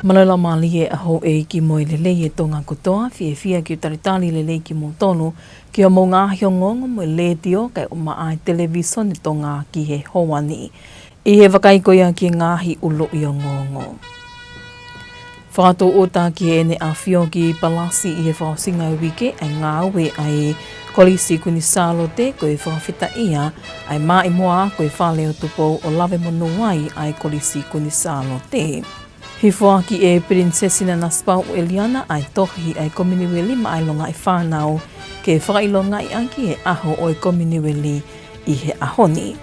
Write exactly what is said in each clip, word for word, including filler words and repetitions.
Mālō e laumālie ʻa houʻeiki mo e lelei ʻa e Tonga kotoa, fiefia ke u talitali lelei kimoutolu ki hoʻomou ngaahi ongoongo mo e letiō kae ʻumaʻā e Televisone Tonga ki he houa ni. ʻI he vakai ko ia ki he ngaahi ʻuluʻi ongoongo. Fakatūʻuta ki Heʻene ʻAfio ki Palasi ʻi he fakaʻosinga uike ʻa e ngāue ʻa e Kolisi Kuini Sālote, ko e fakafetaʻia ʻa e maʻimoa ko e Fale ʻo Tupou ʻo lave monū ai ʻa e Kolisi Kuini Sālote. Hifoaki ʻe Pilinisesi Nanasipauʻu ʻEliana ʻa e tohi ʻa e Kominiueli maʻa e Longaʻi Fānau ke fakaʻilongaʻi ʻaki e ʻaho ʻo e Kominiueli ʻi he ʻaho ni.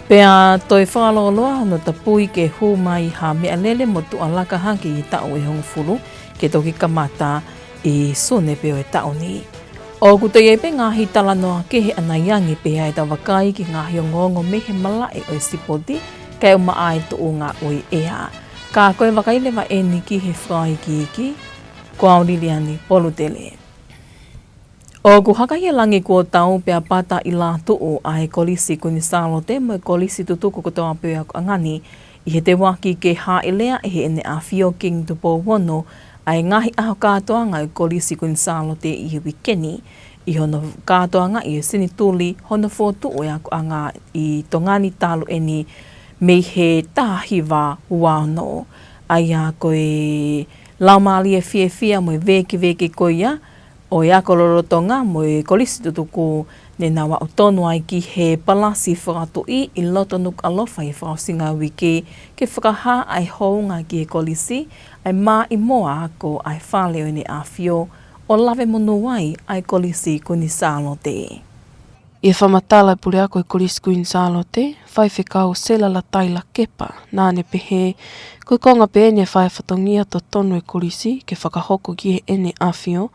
Pea toe fakalōloa hono tapui ke hū mai ha meʻalele mo tuʻa laka hake ʻi he taʻu ʻe hongofulu ke toki kamata ʻi Sune pē ʻo e taʻu ni. ʻOku toe ʻi ai pē ngaahi talanoa kehe ʻanai ange pea ʻe tau vakai ki he ngaahi ongoongo mei he malaʻe ʻo e sipoti kae ʻumaʻā e tuʻunga ʻo e ʻea. Ka ko e vakai leva eni ki he fakaikiiki, ko au Liliani Polutele. ʻOku haka ʻi he langi kuo tau pea pata ʻi lātuʻu ʻa e Kolisi Kuini Sālote mo e Kolisi Tutuku kotoa pē ʻo e akoʻanga ni ʻi he teuaki ke hāʻelea ʻe Heʻene ʻAfio Kingi Tupou Ono ʻa e ngaahi ʻaho kātoanga ʻo e Kolisi Kuini Sālote ʻi he uike ni, ʻi hono kātoangaʻi e senituli hono fokotuʻu e akoʻanga ʻi Tonga ni talu eni mei he taha hiva ua ono. ʻA ia ko e laumālie fiefia mo e vēkeveke ko ia ʻo e ako lolotonga mo e Kolisi Tutuku ne nau aʻu tonu ai ki he Palasi Fakatuʻi ʻi loto Nukuʻalofa ʻi he fakaʻosinga uike ke fakahā ʻa e hounga ki he kolisi, ʻa e maʻimoa ako ʻa e Fale ʻo ʻEne ʻAfio ʻo lave monū ai ʻa e Kolisi Kuini Sālote. ʻI he fakamatala ʻa e Puleako ʻo e Kolisi Kuini Sālote, Faifekau Sela Lataila Kepa, naʻá ne pehē, ko e konga pē eni e fai fatongia totonu e kolisi ke fakahoko ki Heʻene ʻAfio,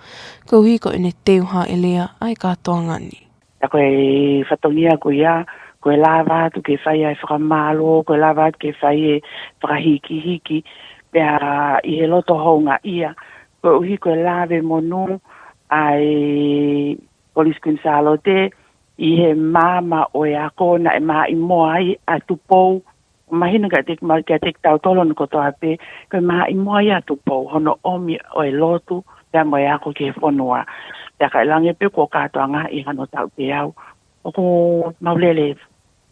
koeʻuhi ko ʻene teu hāʻelea ʻa e kātoanga ni. Ka ko e fatongia ko ia, ko e lava atu ke fai ʻa e fakamālō, ko e lava atu ke fai e fakahikihiki, pea ʻi he loto houngaʻia, koeʻuhi ko e lave monū ʻa e Kolisi Kuini Sālote ʻi he maama ʻo e ako naʻe maʻimoa ai ʻa Tupou. Mahino kiate, ma-, kiate kitautolu hono kotoa pē, ko e maʻimoa ia ʻa Tupou, hono ʻomi ʻo e lotu, pea mo e ako ki he fonua. Pea ka ʻi langi pē kuo kātoangaʻi hano taʻu teau, ʻoku mau lele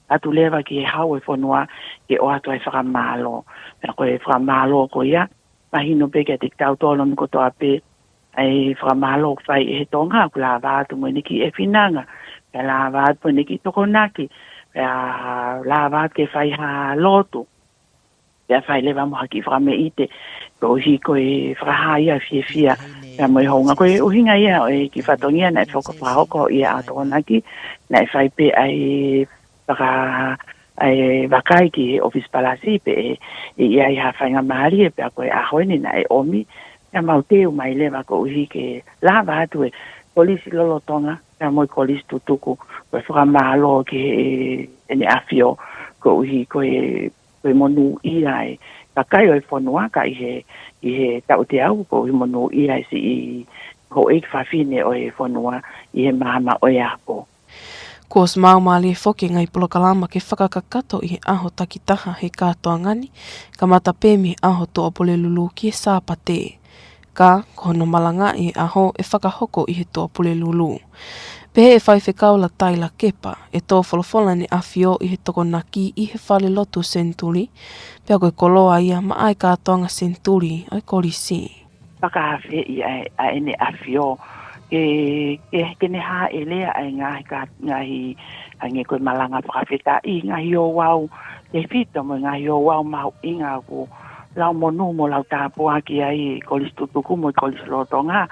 atu leva ki he hau ʻo e fonua, ke ʻoatu ai e fakamālō. Pea ko e fakamālō ko ia, mahino pē kiate kitautolu hono kotoa pē, ʻa e fakamālō ʻoku fai ʻe he Tonga, ʻoku lava atu mo ʻene kiʻi ʻefinanga, pea lava atu mo ʻene kiʻi tokonaki, pea lava atu ke fai ha lotu, pea fai leva mo ha kiʻi fakameʻite, koeʻuhi ko e fakahā ia e fiefia, pea mo e hounga. Ko e ʻuhinga ia ʻo e kiʻi fatongia naʻe faka-, fakahoko ʻi he ʻaho Tokonaki, naʻe fai pē ʻa e faka-, ʻa e vakai ki he ʻōfisi palasi pe ʻe, ʻe ʻi ai ha faingamālie, pea ko e ʻaho eni naʻe ʻomi, pea mau teu mai leva koeʻuhi ke lava atu e kolisi lolotonga, pea mo e Kolisi Tutuku, ko e fakamālō ki Heʻene ʻAfio, koeʻuhi ko e, ko e monūʻia e kakai ʻo e fonua, ka ʻi he, ʻi he taʻu teau, koeʻuhi monūʻia e siʻi houʻeiki fafine ʻo e fonua ʻi he maama ʻo e ako. Kuo ʻosi maau mālie foki e ngaahi polokalama ke fakakakato ʻi he ʻaho takitaha he kātoanga ni, kamata pē mei he ʻaho Tuʻapulelulu ki he Sāpate. Ka, ko hono malangaʻi e ʻaho ʻe fakahoko ʻi he Tuʻapulelulu. Pehē ʻe Faifekau Lataila Kepa, ʻe tō folofola ʻEne ʻAfio ʻi he tokonaki ʻi he falelotu Senituli, pea ko e koloa ia maʻá e kātoanga senituli ʻa e kolisi. Fakaafeʻi ʻa e, ʻa ʻEne ʻAfio, ke, ke, ke ne hāʻelea ʻa e ngaahi ka-, ngaahi, hangē ko e malanga fakafetaʻi, ngaahi ouau tefito mo e ngaahi ouau mahuʻinga ʻoku lau monū mo lau tāpuaki ai e Kolisi Tutuku mo e Kolisi Lolotonga.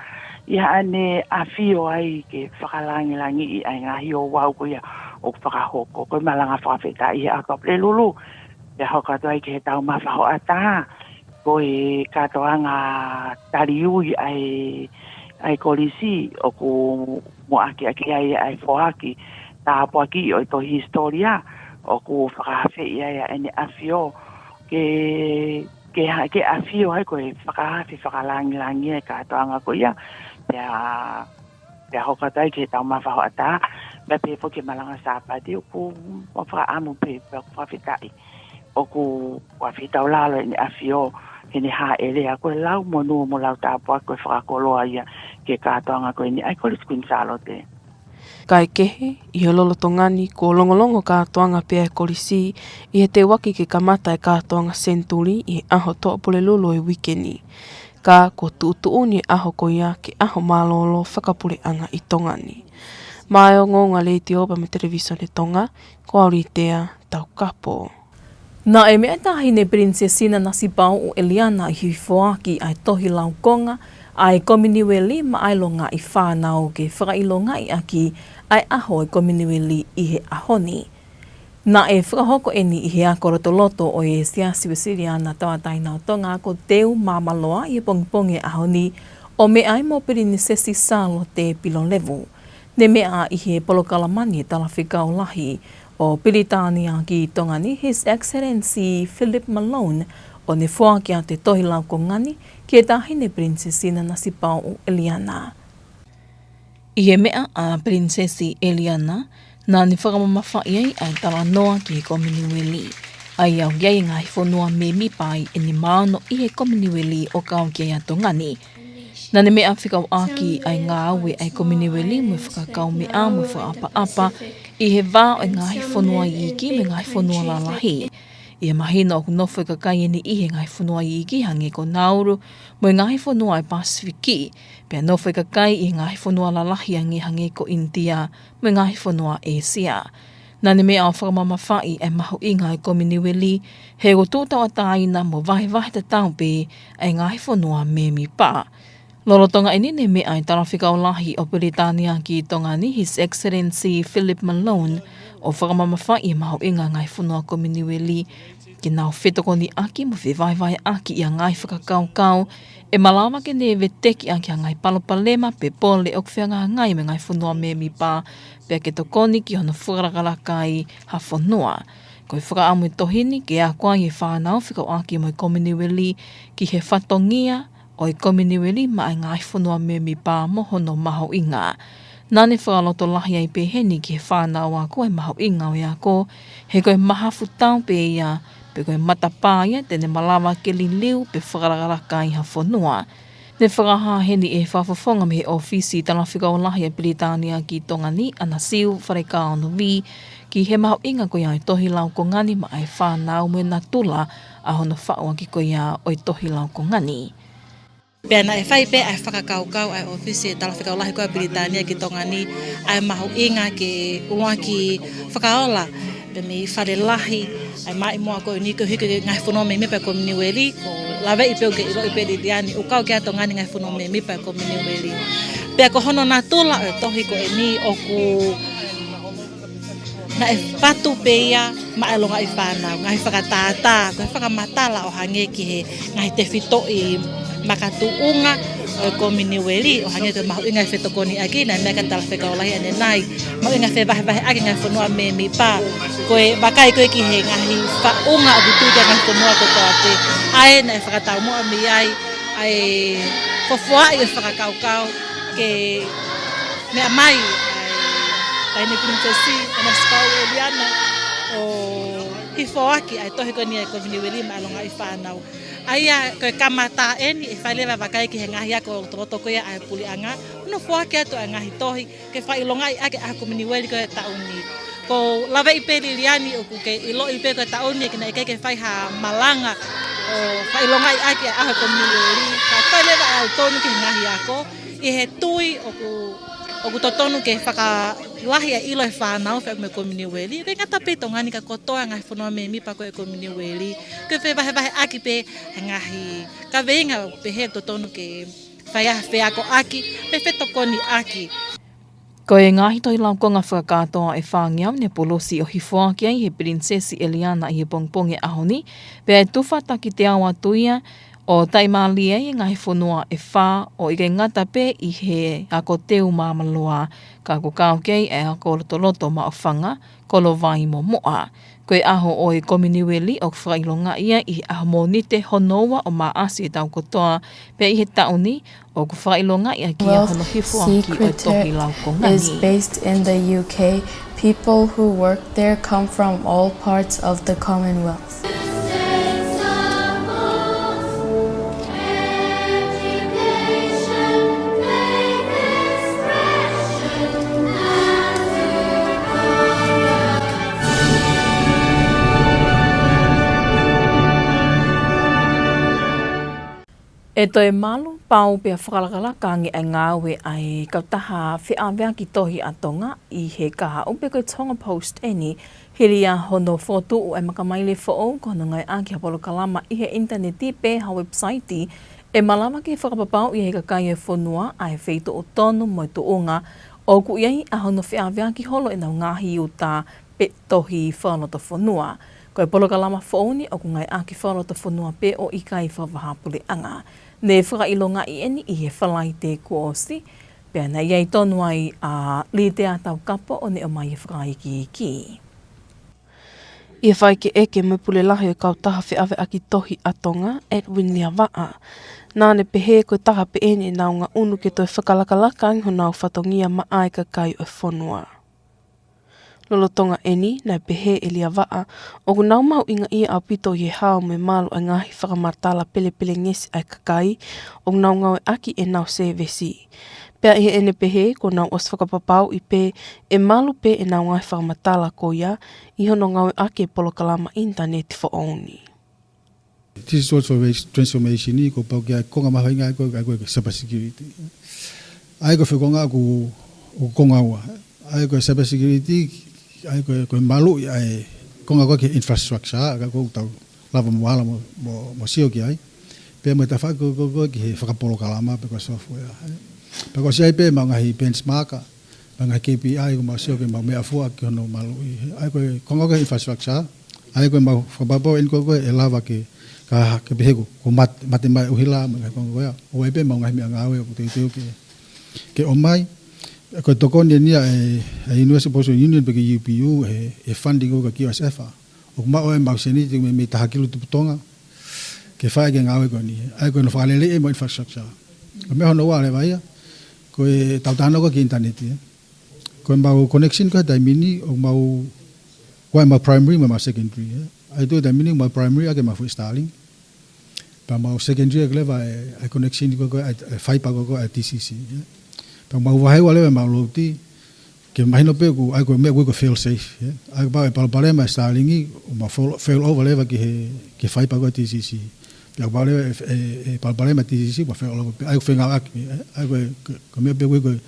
ʻI Heʻene ʻAfio ai ke fakalangilangiʻi ʻa e ngaahi ouau ko ia ʻoku fakahoko, ko e malanga fakafetaʻi he ʻaho Tuʻapulelulu, pea hoko atu ai ki he taumafa hoʻatā, ko e kātoanga taliui ʻa e, ʻa e kolisi ʻoku muʻaki ʻaki ai ʻa e foaki tāpuaki ʻo e tohi hisitōlia ʻoku fakaafeʻi ai ʻa ʻEne ʻAfio ke, ke ha-, ke ʻafio ai ko e fakaafe fakalangilangi e kātoanga ko ia. Pea, pea hoko atu ai ki he taumafa hoʻatā, pea pehē foki e malanga Sāpate ʻoku, ʻoku fakaʻamu pē, pea ʻoku fakafetaʻi. ʻOku, ʻoku ʻafitaulalo ʻEne ʻAfio, ke ne hāʻele ʻa ko e lau monū mo lau tāpuaki ko e fakakoloa ia ki he kātoanga ko eni ʻa e Kolisi Kuini Sālote. Kae kehe, ʻi he lolotonga ni kuo longolongo kātoanga pē ʻa e kolisi ʻi he teuaki ke kamata e kātoanga senituli ʻi he ʻaho Tuʻapulelulu ʻo e uike ni. Ka kuo tuʻutuʻuni e ʻaho ko ia ke ʻaho mālōlō fakapuleʻanga ʻi Tonga ni. Maʻá e Ongoongo Letiō pea mo e Televīsone Tonga, ko au Litea Taukapo. Naʻe meʻa e Taʻahine Pilinisesi Nanasipauʻu ʻEliana ʻi he foaki ʻa e tohi laukonga ʻa e Kominiueli maʻá e longaʻi fānau ke fakaʻilongaʻi ʻaki ʻa e ʻaho ʻo e Kominiueli ʻi he ʻaho ni. Naʻe fakahoko eni ʻi he ako lotoloto ʻo e Siasi Uēsiliana Tauʻatāina ʻo Tonga ʻAkoteu Māmāloa ʻi he pongipongi ʻo e ʻaho ni, ʻo meʻa ai mo Pilinisesi Sālote Pilolevu. Ne meʻa ʻi he polokalama ni e Talafekau Lahi ʻo Pilitānia ki Tonga ni, His Excellency Philip Malone, ʻo ne foaki atu e tohi laukonga ni ki he Taʻahine Pilinisesi Nanasipauʻu ʻEliana. ʻI he meʻa ʻa Pilinisesi ʻEliana, naʻá ne fakamamafaʻi ai ʻa e talanoa ki he Kominiueli, ʻa ia ʻoku ʻi ai e ngaahi fonua mēmipa ʻi ʻeni maono ʻi he Kominiueli ʻo kau ki ai ʻa Tonga ni. Naʻá ne meʻa fekauʻaki ʻa e ngāue ʻa e Kominiueli mo e fakakaumeʻa mo e fakaʻapaʻapa ʻi he vā ʻo e ngaahi fonua iiki mo e ngaahi fonua lalahi. ʻI he mahino ʻoku nofo e kakai ʻeni ʻi he ngaahi fonua iiki hangē ko Nauru mo e ngaahi fonua ʻo e Pasifiki, pea nofo e kakai ʻi he ngaahi fonua lalahi ange hangē ko ʻInitia mo e ngaahi fonua ʻĒsia. Naʻá ne meʻa ʻo fakamamafaʻi e mahuʻinga ʻo e Kominiueli he ʻoku tuʻu tauʻatāina mo vahevahe tatau pē ʻa e ngaahi fonua mēmipa. Lolotonga ʻeni ne meʻa e Talafekau Lahi ʻo Pilitānia ki Tonga ni, His Excellency Philip Malone, ʻo fakamamafaʻi e mahuʻinga ʻa e ngaahi fonua Kominiueli ke nau fetokoniʻaki mo fevahevaheʻaki ʻa e ngaahi fakakaukau ʻe malava ke ne veteki ʻaki ha ngaahi palopalema pe pole ʻoku fehangahangai mo e ngaahi fonua mēmipa, pea ke tokoni ki hono fakalakalaka ai ha fonua. Ko e fakaʻamu e tohi ni ke ako ai e fānau fekauʻaki mo e Kominiueli ki he fatongia ʻo e Kominiueli maʻá e ngaahi fonua mēmipa mo hono mahuʻinga. Naʻá ne fakalotolahi ai pē heni ki he fānau ako e mahuʻinga ʻo e ako, he ko e mahafu tau pē ia, pe ko e matapā ia te ne malava ke liliu pe fakalakalaka ai ha fonua. Ne fakahā heni ʻe he fakafofonga mei he ʻŌfisi Talafekau Lahi ʻa Pilitānia ki Tonga ni, ʻAna Siu Falekau Novi, ki he mahuʻinga ko ia ʻo e tohi laukonga ni maʻá e fānau mo e natula ʻa hono faʻu ʻaki ko ia ʻo e tohi laukonga ni. Pea naʻe fai pē ʻa e fakakaukau ʻa e ʻŌfisi Talafekau Lahi ko ia ʻa Pilitānia ki Tonga ni, ʻa e mahuʻinga ke ʻuluaki fakaola pē mei fale lahi ʻa e maʻimoa ko eni koeʻuhi ko e ngaahi fonua mēmipa ʻa e Kominiueli, ko e laveʻi pē ʻoku ke ʻiloʻi pē Liliani, ʻoku kau ki ai ʻa Tonga ni ngaahi fonua mēmipa ʻa e Kominiueli. Pea ko hono natula ʻo e tohi ko eni ʻoku naʻe patu pē ia maʻá e longaʻi fānau, ngaahi fakatātā, ko e fakamatala ʻo hangē ki he ngaahi tefitoʻi makatuʻunga ʻo e Kominiueli, ʻo hangē ko e mahuʻinga e fetokoniʻaki, naʻe meʻa ʻa e Talafekau Lahi ʻanenai, mahuʻinga e fevahevaheʻaki e ngaahi fonua mēmipa, ko e vakai ko ē ki he ngaahi faʻunga ʻoku tuʻu ki ai e ngaahi fonua kotoa pē, ʻa ē naʻe fakataumuʻa mei ai ʻa e fofoaʻi e fakakaukau ke meʻa mai ʻa e Taʻahine Pilinisesi Nanasipauʻu ʻEliana ʻo hifo ʻaki ʻa e tohi ko eni ʻa e Kominiueli maʻá e longaʻi fānau. ʻA ia ko e kamata ʻeni ʻe fai leva e vakai ki he ngaahi ako lotoloto ko ia ʻa e puleʻanga, hono foaki atu ʻa e ngaahi tohi ke fakaʻilongaʻi ʻaki ʻa e Kominiueli ko ē he taʻu ni. Ko e laveʻi pē Liliani ʻoku ke ʻiloʻi pē ko e taʻu ni ʻe ʻikai ke fai ha malanga ʻo fakaʻilongaʻi ʻaki ʻa e ʻaho Kominiueli. Ka fai leva ʻa e tonu ki he ngaahi ako, ʻi he tui ʻoku, ʻoku totonu ke fakalahi ʻa e ʻilo ʻa e fānau fekauʻaki mo e Kominiueli. ʻIkai ngata pē ʻi Tonga ni ka kotoa e ngaahi fonua mēmipa ko ē ʻo e Kominiueli. Ke fevahevaheʻaki pē e ngaahi kaveinga ʻoku pehē ʻoku totonu ke fai ai ha feakoʻaki, pe fetokoniʻaki. Ko e ngaahi tohi laukonga fakakātoa ʻe fāngeau ne polosi ʻo hifo ʻaki ai ʻe he Pilinisesi ʻEliana ʻi he pongipongi ʻo e ʻaho ni, pea ʻe tufa taki teau atu ia ʻo taʻimālie ai e ngaahi fonua ʻe fā ʻo ʻikai ngata pē ʻi he ako teu māmāloa, ka ʻoku kau ki ai e ako lotoloto maʻufanga, kolovai mo moʻa. Ko e ʻaho ʻo e Kominiueli ʻoku fakaʻilongaʻi ia ʻi he ʻaho Mōnite hono ua ʻo Maʻasi ʻo e taʻu kotoa, pea ʻi he taʻu ni ʻoku fakaʻilongaʻi ʻaki ia hono hifo ʻaki ʻo e tohi laukonga ni. Secretaire is based in the U K. People who work there come from all parts of the Commonwealth. ʻE toe malu pau pea fakalakalaka ange ʻa e ngāue ʻa e kautaha feʻaveaki tohi ʻa Tonga ʻi he kahaʻu, pea ko e Tonga Post eni, hili ia hono fokotuʻu ʻa e makamaile foʻou ko hono ngāueʻaki ha polokalama ʻi he ʻinitaneti pe ha website ʻe malava ke fakapapauʻi ʻe he kakai ʻo e fonua ʻa e feituʻu tonu mo e tuʻunga ʻoku ʻi ai ʻa hono feʻaveaki holo ʻenau ngaahi uta pe tohi fakalotofonua. Ko e polokalama foʻou ni ʻoku ngāueʻaki fakalotofonua pē ʻo ʻikai fakavahaʻa puleʻanga. Ne fakaʻilongaʻi eni ʻi he Falaite kuo ʻosi, pea naʻe ʻi ai tonu ai ʻa Litea Taukapo ʻo ne ʻomai e fakaikiiki. ʻI he fakaʻekeʻeke mo e pule lahi ʻo e kautaha feʻaveaki tohi ʻa Tonga, Edwin Liavaʻa, naʻa ne pehē ko e taha pē eni ʻenau ngaʻunu ke toe fakalakalaka ange honau fatongia maʻa e kakai ʻo e fonua. Lolotonga eni, naʻe pehē ʻe Liavaʻa, ʻoku nau mahuʻingaʻia ʻaupito ʻi he hao mo e malu ʻa e ngaahi fakamatala pelepelengesi ʻa e kakai ʻoku nau ngāueʻaki ʻenau sēvesi. Pea ʻi heʻene pehē, kuo nau ʻosi fakapapauʻi pē ʻe malu pē ʻenau ngaahi fakamatala ko ia ʻi hono ngāueʻaki e polokalama ʻinitaneti foʻou ni. Digital transformation ni, kuo pau ke ʻi ai e konga mahuʻinga ʻa ia ko e, ʻa ia ko e cyber security. ʻA ia ko e foʻi konga ʻoku, ʻoku konga ua. ʻA ia ko e cyber security, ʻa ia ko e, ko e maluʻi ʻa e konga ko ē ki he infrastructure, ʻa ia ko ē ʻoku tau lava mo ala mo, mo, mo sio ki ai. Pea mo e tafaʻaki ko ē, ko ē, ko ē ki he fakapolokalama pe ko e software. Pea kuo ʻosi ʻi ai pē ʻemau ngaahi benchmark, mo e ngaahi K P I ʻoku mau sio ke mau meʻa fua ki hono maluʻi. ʻA ia ko e konga ko ē infrastructure, ʻa ia ko ʻemau fakapapau eni ko ē ko ē ʻe lava ke, ka, ke pehē ko, ko mat-, mate mai ʻuhila, mo e ngaahi konga ko ia. ʻOku ʻi ai pē ʻemau ngaahi meʻangāue ʻoku teuteu ke, ke ʻomai. Ko e tokoni eni ia ʻa e, ʻa e Universal Postal Union pe ko e U P U, ʻe, ʻe funding ʻoku ʻa Q S F ʻa. ʻOku maʻu ʻemau sēniti mei, mei he Taha Kilu Tuputonga ke fai ki he ngāue ko eni. ʻA ia ko hono fakaleleiʻi ʻemau infrastructure. Ko e meʻa hono ua leva ia, ko e tau tānaki ki he ʻinitaneti, ē. Ko ʻemau connection ko ē he taimi ni, ʻoku mau, ko ʻemau primary mo ʻemau secondary, ē. ʻA ia tuʻu he taimi ni, ʻemau primary ʻaki ʻemau foʻi Starlink. Pea mau secondary ʻaki leva ʻa e, ʻa e connection ko ē, ko ē, ʻa e, ʻa e fiber ko ē, ko ē, ʻa e T C C, ē. Pea mau vaheua leva ʻemau load, ke mahino pē ʻoku, ʻa ia ko e meʻa ko ē ko e fail safe, ē. ʻA ia kapau ʻe palopalema e Starlink, ʻoku mau fail, fail over leva ki he, ki he fiber ko ē T C C. Pea kapau leva ʻe, ʻe, ʻe palopalema e T C C, ʻoku mau fail over pē, ʻa ia ko e fengāueʻaki, ē. ʻA ia ko e, ko e, ko e meʻa pē ko ē ko e,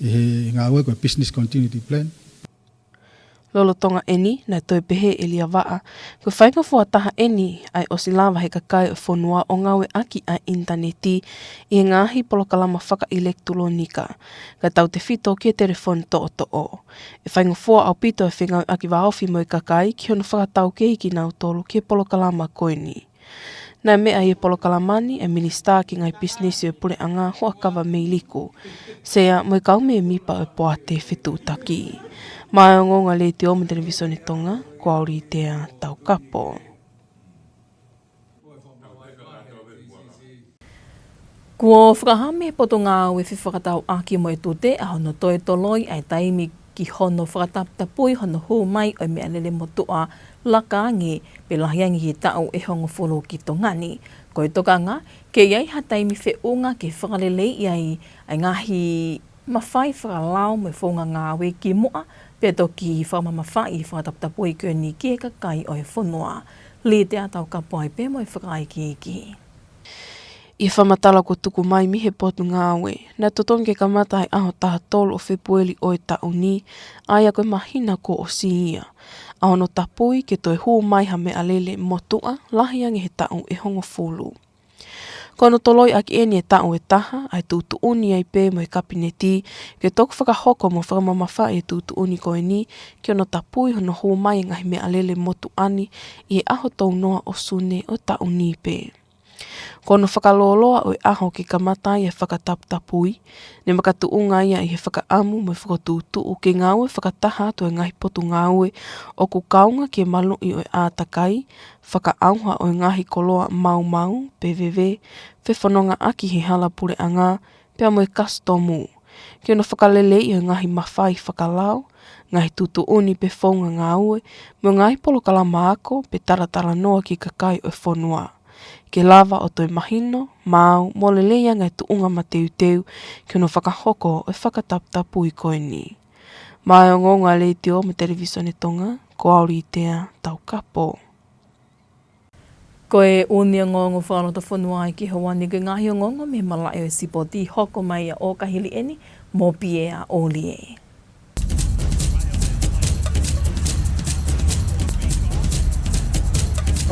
ʻi he ngāue ko e business continuity plan. Lolotonga eni, naʻe toe pehē ʻe Liavaʻa, ko e faingofua taha eni ʻa e ʻosi lava ʻe he kakai ʻo e fonua ʻo ngāueʻaki ʻa e ʻinitaneti ʻi he ngaahi polokalama fakaʻilekitulōnika, kae tautefito ki he telefoni toʻotoʻo. ʻE faingofua ʻaupito e fengāueʻaki vāofi mo e kakai ki hono fakataukei kinautolu ki he polokalama ko eni. Naʻe meʻa ʻi he polokalama ni ʻa e Minisitā ki he Ngaahi Pisinisi ʻo e Puleʻanga, Huʻakavameiliku Sea, mo e kau mēmipa ʻo e Poate Fetuʻutaki. Maʻá e Ongoongo ʻa e Letiō mo e Televisone Tonga, ko au Litea Taukapo. Kuo fakahā mei he Potungāue Fefakatauʻaki mo e Tute ʻa hono toe toloi ʻa e taimi ki hono fakataputapui hono hū mai ʻo e meʻalele motuʻa laka ange pe lahi ange ki he taʻu ʻe hongofulu ki Tonga ni. Ko e tokanga, ke ʻi ai ha taimi feʻunga ke fakaleleiʻi ai ʻa e ngaahi mafai fakalao mo e founga ngāue kimuʻa, pea toki fakamamafaʻi e fakataputapui ko eni ki he kakai ʻo e fonua. Litea Taukapo ai pē mo e fakaikiiki. ʻI he fakamatala kuo tuku mai mei he Potungāue, naʻe totonu ke kamata ʻi he ʻaho taha tolu ʻo Fēpueli ʻo e taʻu ni, ʻa ia ko e māhina kuo ʻosi ia, ʻa hono tapui ke toe hū mai ha meʻalele motuʻa lahi ange he taʻu ʻe hongofulu. Ko hono toloi ʻaki eni e taʻu ʻe taha, ʻa e tuʻutuʻuni ai pē mo e Kapineti ke toki fakahoko mo fakamamafaʻi e tuʻutuʻuni ko eni ki hono tapui hono hū mai e ngaahi meʻalele motuʻa ni ʻi he ʻaho tolu noa ʻo Sune ʻo e taʻu ni pē. Ko hono fakalōloa ʻo e ʻaho ke kamata ai e fakataputapui, ne makatuʻunga ia ʻi he fakaʻamu mo e fokotuʻutuʻu ke ngāue fakataha atu e ngaahi potungāue ʻoku kaunga ki he maluʻi ʻo e ʻātakai, fakaʻauha ʻo e ngaahi koloa maumau pe veve, fefonongaʻaki he hala puleʻanga, pea mo e kasitomu, ki hono fakaleleiʻi ʻo e ngaahi mafai fakalao, ngaahi tuʻutuʻuni pe founga ngāue, mo e ngaahi polokalama ako pe talatalanoa ki he kakai ʻo e fonua, ke lava ʻo toe mahino, maau, mo lelei ange e tuʻunga mateuteu ki hono fakahoko ʻo e fakataputapui ko eni. Maʻá e Ongoongo ʻa e Letiō mo e Televisone Tonga, ko au Litea Taukapo. Ko e ʻū ongoongo fakalotofonua ia ki he ʻaho ni, ko e ngaahi ongoongo mei he malaʻe ʻo e sipoti. Hoko mai ʻa ʻOkahili ʻeni mo Piea ʻOlie.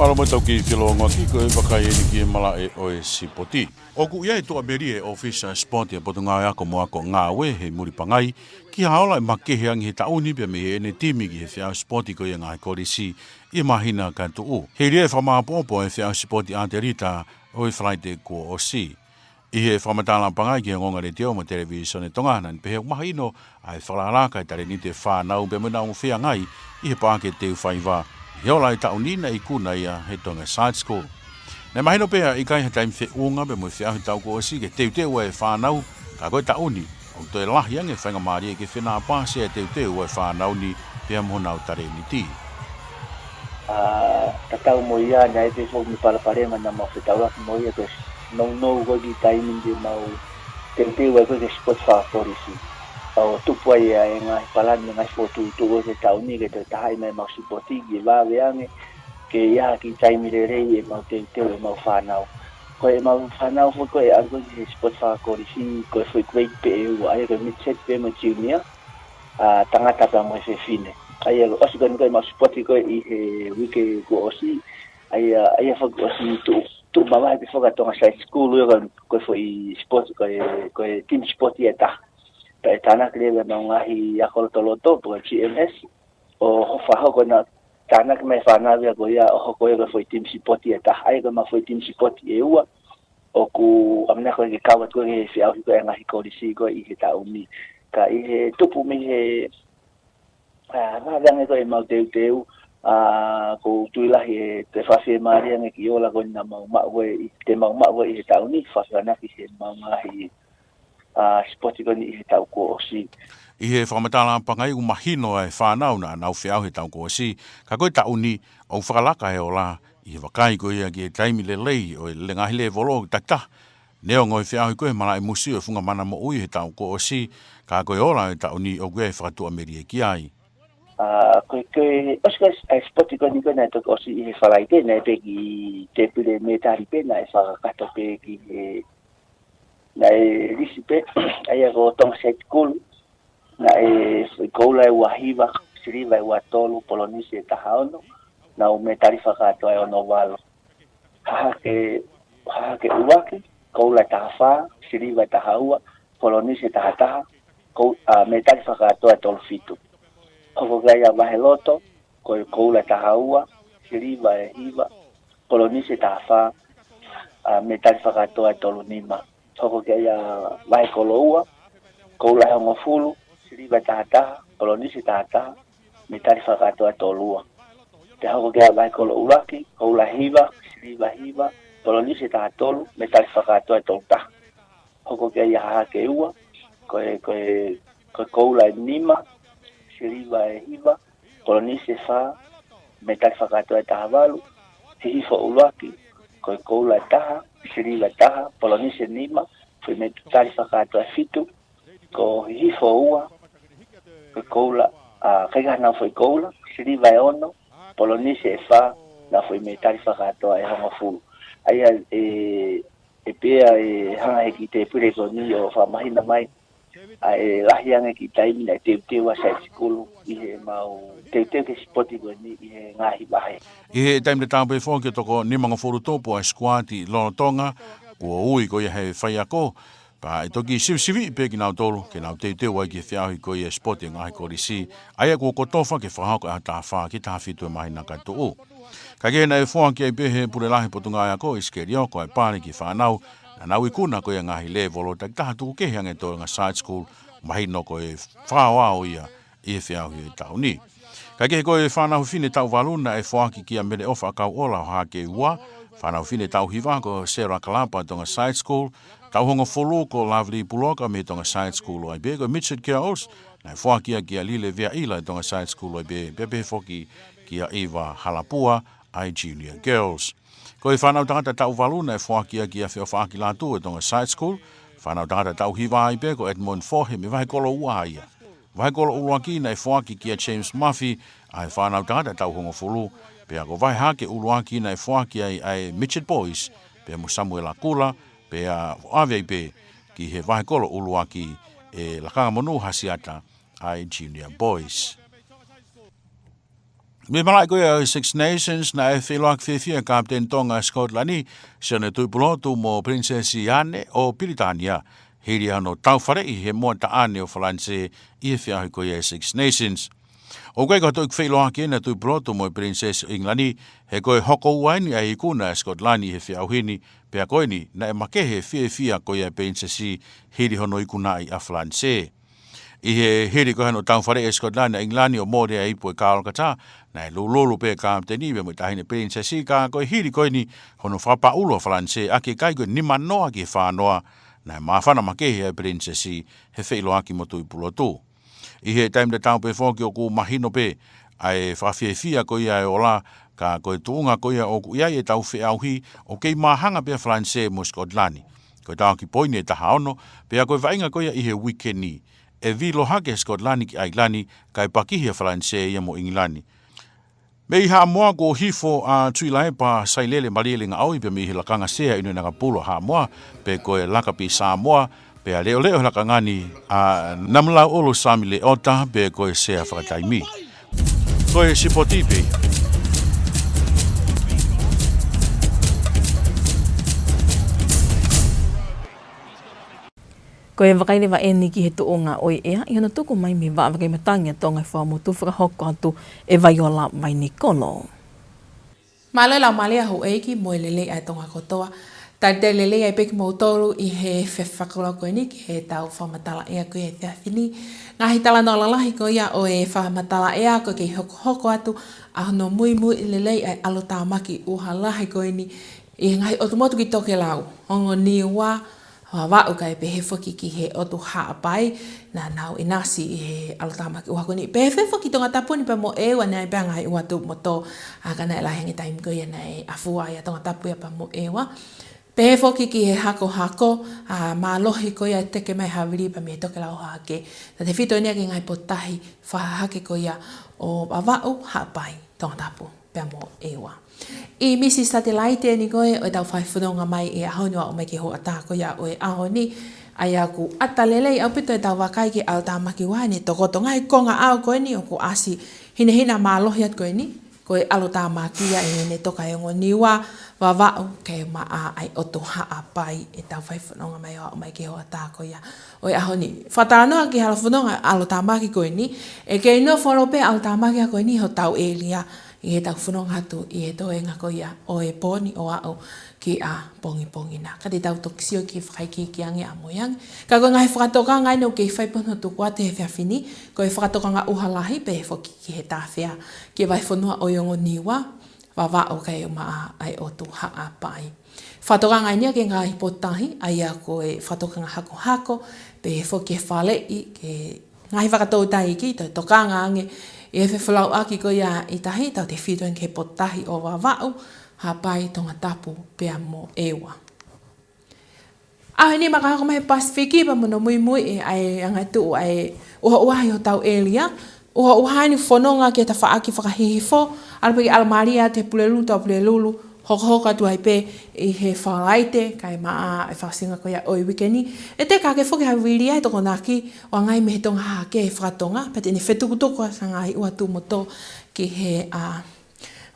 Mālō mo e tau kiʻi felōngoaki, ko e vakai ʻeni ki he malaʻe ʻo e sipoti. ʻOku ʻi ai e tuʻamelie ʻo e ʻōfisa sipoti ʻa e Potungāue Ako mo Ako Ngāue he Mulipangai, ki ha ola ʻe makehe ange he taʻu ni pea mei heʻene timi ki he feʻauhi sipoti ko ia ʻa e ngaahi kolisi ʻi he māhina ka tuʻu. Hili e fakamāʻopoʻopo ʻa e feʻauhi sipoti ʻatelita ʻo e Falaite kuo ʻosi. ʻI he fakamatala ʻa Pangai ki he Ongoongo Letiō mo e Televīsone Tonga, naʻa ne pehē ʻoku mahino ʻa e fakalakalaka ʻa e talēniti ʻa e fānau pea mo ʻenau ongo feangai ʻi he paʻake teu faiva ʻi he ola ʻo e taʻu ni naʻe ikuna ia he Tonga Side School. Naʻe mahino pē ʻa e ʻikai ha taimi feʻunga pea mo e feʻauhi he taʻu kuo ʻosi ke teuteu ai e fānau, ka ko e taʻu ni ʻoku toe lahi ange e faingamālie ke fenāpasi e teuteu ʻa e fānau ni pea mo honau talēniti. ʻA, tatau mo ia, naʻe pē foki mo e palopalema naʻa mau fetaulaki mo ia, ko e nounou ko ē ki he taimi ni te mau teuteu ai ko ē ki he sipoti fakakolisi. ʻO tupu ai ʻa e ngaahi palani, ngaahi fokotuʻutuʻu ʻo e taʻu ni ke toe tahaʻi mai ʻemau sipoti ke vave ange ke ʻi ai ha kiʻi taimi lelei ʻemau teuteu ʻemau fānau. Ko ʻemau fānau foki ko ē ʻalu ko ē ki he sipoti fakakolisi, ko e foʻi grade pē ʻe ua, ʻa ia ko e midget pea mo e junior, ʻa, tangata pea mo e fefine. ʻA ia ʻosi ko eni ko ē ʻemau sipoti ko ē ʻi he uike kuo ʻosi, ʻa ia, ʻa ia foki ʻosi tuʻu, tuʻu mavahe pē foki ʻa Tonga Side School ia ko e, ko e foʻi sipoti, ko e, ko e timi sipoti ʻe taha. Pea ʻe tānaki leva ʻemau ngaahi ako lotoloto, pe ko e G M S, ʻo fakahoko ʻena tānaki mai e fānau ia ko ia ʻo hoko ia ko e foʻi timi sipoti ʻe taha. ʻA ia ko ʻemau foʻi timi sipoti ʻe ua, ʻoku ʻamanaki ko ē ke kau atu ko ē ki he feʻauhi ko ē ʻa e ngaahi kolisi ko ē ʻi he taʻu ni. Ka ʻi he tupu mei he, ʻa, vave ange ko ē ʻemau teuteu, ʻa, ʻoku ou tui lahi ʻe toe fakafiemālie ange e kiʻi ola ko eni naʻa mau maʻu ko ē ʻi, te mau maʻu ko ē ʻi he taʻu ni, fakafiefia ange ki heʻemau ngaahi, ʻa, sipoti ko eni ʻi he taʻu kuo ʻosi. ʻI he fakamatala ʻa Pangai ʻoku mahino ʻa e fānau naʻa nau feʻauhi he taʻu kuo ʻosi, ka ko e taʻu ni ʻoku fakalaka e ola ʻi he vakai ko ia ki he taimi lelei ʻo e ngaahi lēvolo takitaha. Neongo e feʻauhi ko ē he malaʻe musi ʻo e funga mana moʻui he taʻu kuo ʻosi, ka ko e ola ʻo e taʻu ni ʻoku ʻi ai e fakatuʻamelie ki ai. ʻA, ko e, ko e, ʻosi ko ē ʻa e sipoti ko eni ko ē naʻe toki ʻosi ʻi he Falaite, naʻe pē kiʻi tēpile mētali pē, naʻe fakakakato pē ki he, naʻe lisi pē, ʻa ia ko Tonga Side School, naʻe foʻi koula ʻe ua hiva, siliva ʻe ua tolu, polonise ʻe taha ono, nau mētali fakakātoa ʻe ono valu. Hahake, Hahake ʻUluaki, koula ʻe taha fā, siliva ʻe taha ua, polonise ʻe taha taha, kou-, ʻa, mētali fakakātoa ʻe tolu fitu. Hoko ki ai ʻa Vaheloto, ko e koula ʻe taha ua, siliva ʻe hiva, polonise ʻe taha fā, ʻa, mētali fakakātoa ʻe tolu nima. Hoko ki ai ʻa Vahekoloua, koula ʻe hongofulu, siliva ʻe taha taha, polonise ʻe taha taha, mētali fakakātoa ʻe tolu ua. Pea hoko ki ai ʻa Vahekoloua ʻUluaki, koula ʻe hiva, siliva ʻe hiva, polonise ʻe taha tolu, mētali fakakātoa ʻe tolu taha. Hoko ki ai ʻa Hahake Ua, ko e, ko e, ko e koula ʻe nima, siliva ʻe hiva, polonise ʻe fā, mētali fakakātoa ʻe taha valu. Hihifo ʻUluaki, ko e koula ʻe taha, siliva ʻe taha, polonise ʻe nima, foʻi mētali fakakātoa ʻe fitu. Ko Hihifo Ua, ko e koula, ʻa, ʻikai ke ʻi ai haʻanau foʻi koula, siliva ʻe ono, polonise ʻe fā, nau foʻi mētali fakakātoa ʻe hongofulu. ʻA ia ʻe, ʻe pehē ʻe hanga ʻe he kiʻi tēpile ko eni ʻo fakamahino mai ʻa e lahi ange e kiʻi taimi naʻe teuteu ai e side school ʻi heʻemau teuteu ki he sipoti ko eni ʻi he ngaahi vahe. ʻI he taimi tatau pē foki ʻoku toko nimangofulu tupu ʻa e sikuati lolotonga kuo ui ko ia ʻe he faiako, pea ʻe toki sivisiviʻi pē kinautolu ke nau teuteu ai ki he feʻauhi ko ia e sipoti ʻa e ngaahi kolisi, ʻa ia kuo kotofa ke fakahoko ʻi he taha fā ki he taha fitu ʻo e māhina ka tuʻu. Kae kehe, naʻe foaki ai pē ʻe he Pule Lahi Potungāue Ako, ʻIsikeli Oko, ʻa e pale ki he fānau naʻa nau ikuna ko ia e ngaahi lēvolo takitaha, tuku kehe ange Tonga Side School, mahino ko e fakaaoao ia ʻi he feʻauhi ʻo e taʻu ni. Kae kehe, ko e fānau fefine taʻu valu naʻe foaki kia Mele ʻOfa ʻAkauʻola ʻo Hahake Ua, fānau fefine taʻu hiva ko Sarah Kalapa ʻo Tonga Side School, taʻu hongofulu ko Lovely Puloka mei Tonga Side School ʻo Aipe. Ko e Midget Girls naʻe foaki ia kia Lile Veaʻila ʻo Tonga Side School ʻo Aipe, pea pehē foki kia ʻIva Halapua ʻa e Junior Girls. Ko e fānau tangata taʻu valu naʻe foaki ia kia Feʻofaʻaki Lātū ʻo Tonga Side School, fānau tangata taʻu hiva ʻa Aipe ko Edmond Fohe mei Vahekoloua ia. Vahekolo ʻuluaki naʻe foaki kia James Murphy, ʻa e fānau tangata taʻu hongofulu, pea ko e vahe hahake ʻuluaki naʻe foaki ai ʻa e Midget Boys, pea mo Samuela Kula, pea ʻave ai pē ki he vahekolo ʻuluaki ʻe Lakanga Monū Hasiata, ʻa e Junior Boys. Mei he malaʻe ko ia ʻo e Six Nations, naʻe feʻiloaki fiefia ʻa e Kapiteni Tonga ʻa Scotland, Sione Tuʻipulotu mo Pilinisesi ʻAne ʻo Pilitānia, hili ʻa hono taufaleʻi he moa taʻane ʻo Falanisē ʻi he feʻauhi ko ia ʻo e Six Nations. ʻOku ʻikai ko ha toe feʻiloaki eni ʻa Tuʻipulotu mo e Pilinisesi ʻo ʻIngilani, he ko e hoko ua eni ʻa e ikuna ʻa Scotland ʻi he feʻauhi ni, pea ko eni naʻe makehe e fiefia ko ia ʻa e Pilinisesi hili hono ikunaʻi ʻa Falanisē. ʻI he hili ko ia hono taufaleʻi ʻe Scotland ʻa ʻIngilani ʻo mole ʻa e ipu ʻo e Kālokatā, naʻe lulululu pē ʻa e Kapiteni pea mo e Taʻahine Pilinisesi, ka ko e hili ko eni hono fakapaʻulu ʻa Falanisē ʻaki e kai ko e nima noa ki he fā noa, naʻe māfana makehe ʻa e Pilinisesi he feʻiloaki mo Tuʻipulotu. ʻI he taimi tatau pē foki ʻoku mahino pē ʻa e fakafiefia ko ia ʻa e ola, ka ko e tuʻunga ko ia ʻoku ʻi ai ʻetau feʻauhi ʻoku kei māhanga pē ʻa Falanisē mo Scotland. Ko e tau ki poini ʻe taha ono, pea ko e vaʻinga ko ia ʻi he uike ni, ʻe vilo hake ʻa Scotland ki ʻAilani, kae pakihi ʻa Falanisē ia mo ʻIngilani. Mei Haʻamoa kuo hifo ʻa Tuʻilaepa Sailele Malielegaʻoi pea mei he lakanga sea ʻInoʻinangapulu ʻa Haʻamoa, pe ko e Lakapi Samoa, pea leʻoleʻo he lakanga ni ʻa Namulauʻulu Sami Leota, pe ko e sea fakataimi. Ko e sipoti pē. Ko e vakai leva eni ki he tuʻunga ʻo e ʻea ʻi hono tuku mai mei he Vaʻa Vakai Matangi ʻa Tonga ʻi Fuaʻamotu, fakahoko atu ʻe Vaiola Vainikolo. Mālō e laumālie ʻa houʻeiki mo e lelei ʻa e Tonga kotoa. Talitali lelei ai pē kimoutolu ʻi he fefakalau ko eni ki heʻetau fakamatala ʻea ko ia he efiafi ni. Ngaahi talanoa lalahi ko ia ʻo e fakamatala ʻea ko e kei hokohoko atu ʻa hono muimui lelei ʻa e ʻalotāmaki ʻuha lahi ko eni ʻi he ngaahi ʻotu motu ki Tokelau, ongo Niua, Vavaʻu kae pehē foki ki he ʻotu Haʻapai, naʻa nau ʻinasi ʻi he ʻalotāmaki ʻuha ko eni. Pehē foki Tongatapu ni pea mo ʻEua, naʻe ʻi ai pē ʻa e ngaahi ʻuha tuʻu mo tō, ʻa, ka naʻe lahi ange e taimi ko ia naʻe ʻafua ai ʻa Tongatapu ia pea mo ʻEua. Pehē foki ki he hakohako, ʻa, mālohi ko ia e teke mai havili pea mei he Tokelau Hahake. Tautefito eni ia ki he ngaahi potutahi fakahahake ko ia ʻo Vavaʻu, Haʻapai, Tongatapu pea mo ʻEua. ʻI he misi satelaite eni ko ē ʻo ʻetau fai fononga mai he ʻaho ni ʻo aʻu mai ki he hoʻatā ko ia ʻo e ʻaho ni, ʻa ia ʻoku ʻata lelei ʻaupito ʻetau vakai ki he ʻalotāmaki ʻuha ni, tokoto ngaahi konga ʻao ko eni ʻoku ʻasi hinehina mālohi atu ko eni, ko e ʻalotāmaki ia ʻi heʻene toka ʻi ongo Niua, Vavaʻu kae ʻumaʻā ʻa e ʻotu Haʻapai ʻetau fai fononga mai ʻo aʻu mai ki he hoʻatā ko ia ʻo e ʻaho ni. Fakatalanoa ki he hala fononga ʻalotāmaki ko eni, ʻe kei nofo holo pē ʻalotāmaki ko eni hotau ʻēlia ʻi heʻetau fononga atu ʻi he toenga ko ia ʻo e pō ni ʻo aʻu ki ʻapongipongi na. Ka te tau toki sio ki he fakaikiiki ange ʻamui ange. Ka ko e ngaahi fakatokanga eni ʻoku kei fai pē hono tuku atu he efiafi ni, ko e fakatokanga ʻuha lahi pehē foki ki he tāfea ki he vahefonua ʻo e ongo Niua, Vavaʻu kae ʻumaʻā ʻa e ʻotu Haʻapai. Fakatokanga eni ia ki he ngaahi potutahi, ʻa ia ko e fakatokanga hakohako, pehē foki ki he faleʻi, ki he ngaahi fakatoutai iiki, toe tokanga ange ʻi he fefolauʻaki ko ia ʻi tahi, tautefito ange ki he potutahi ʻo Vavaʻu, Haʻapai, Tongatapu pea mo ʻEua. ʻAho ni ma ka hoko mai he Pasifiki pea mo hono muimui ʻa e angatuʻu ʻa e ʻuhoʻuha ʻi hotau ʻēlia, ʻuhoʻuha eni fononga ki he tafaʻaki fakahihifo, ʻalu pē ke ʻalomālie atu he Pulelulu, Tuʻapulelulu, hokohoko atu ai pē ʻi he Falaite, kae ʻumaʻā e fakaʻosinga ko ia ʻo e uike ni. ʻE teka hake foki havili ʻa e Tokonaki, ʻo ʻange ai mei he Tonga Hahake he fakatonga, pea te ne fetukutuku ʻa e ngaahi ʻuha tuʻu mo tō ki he, ʻa,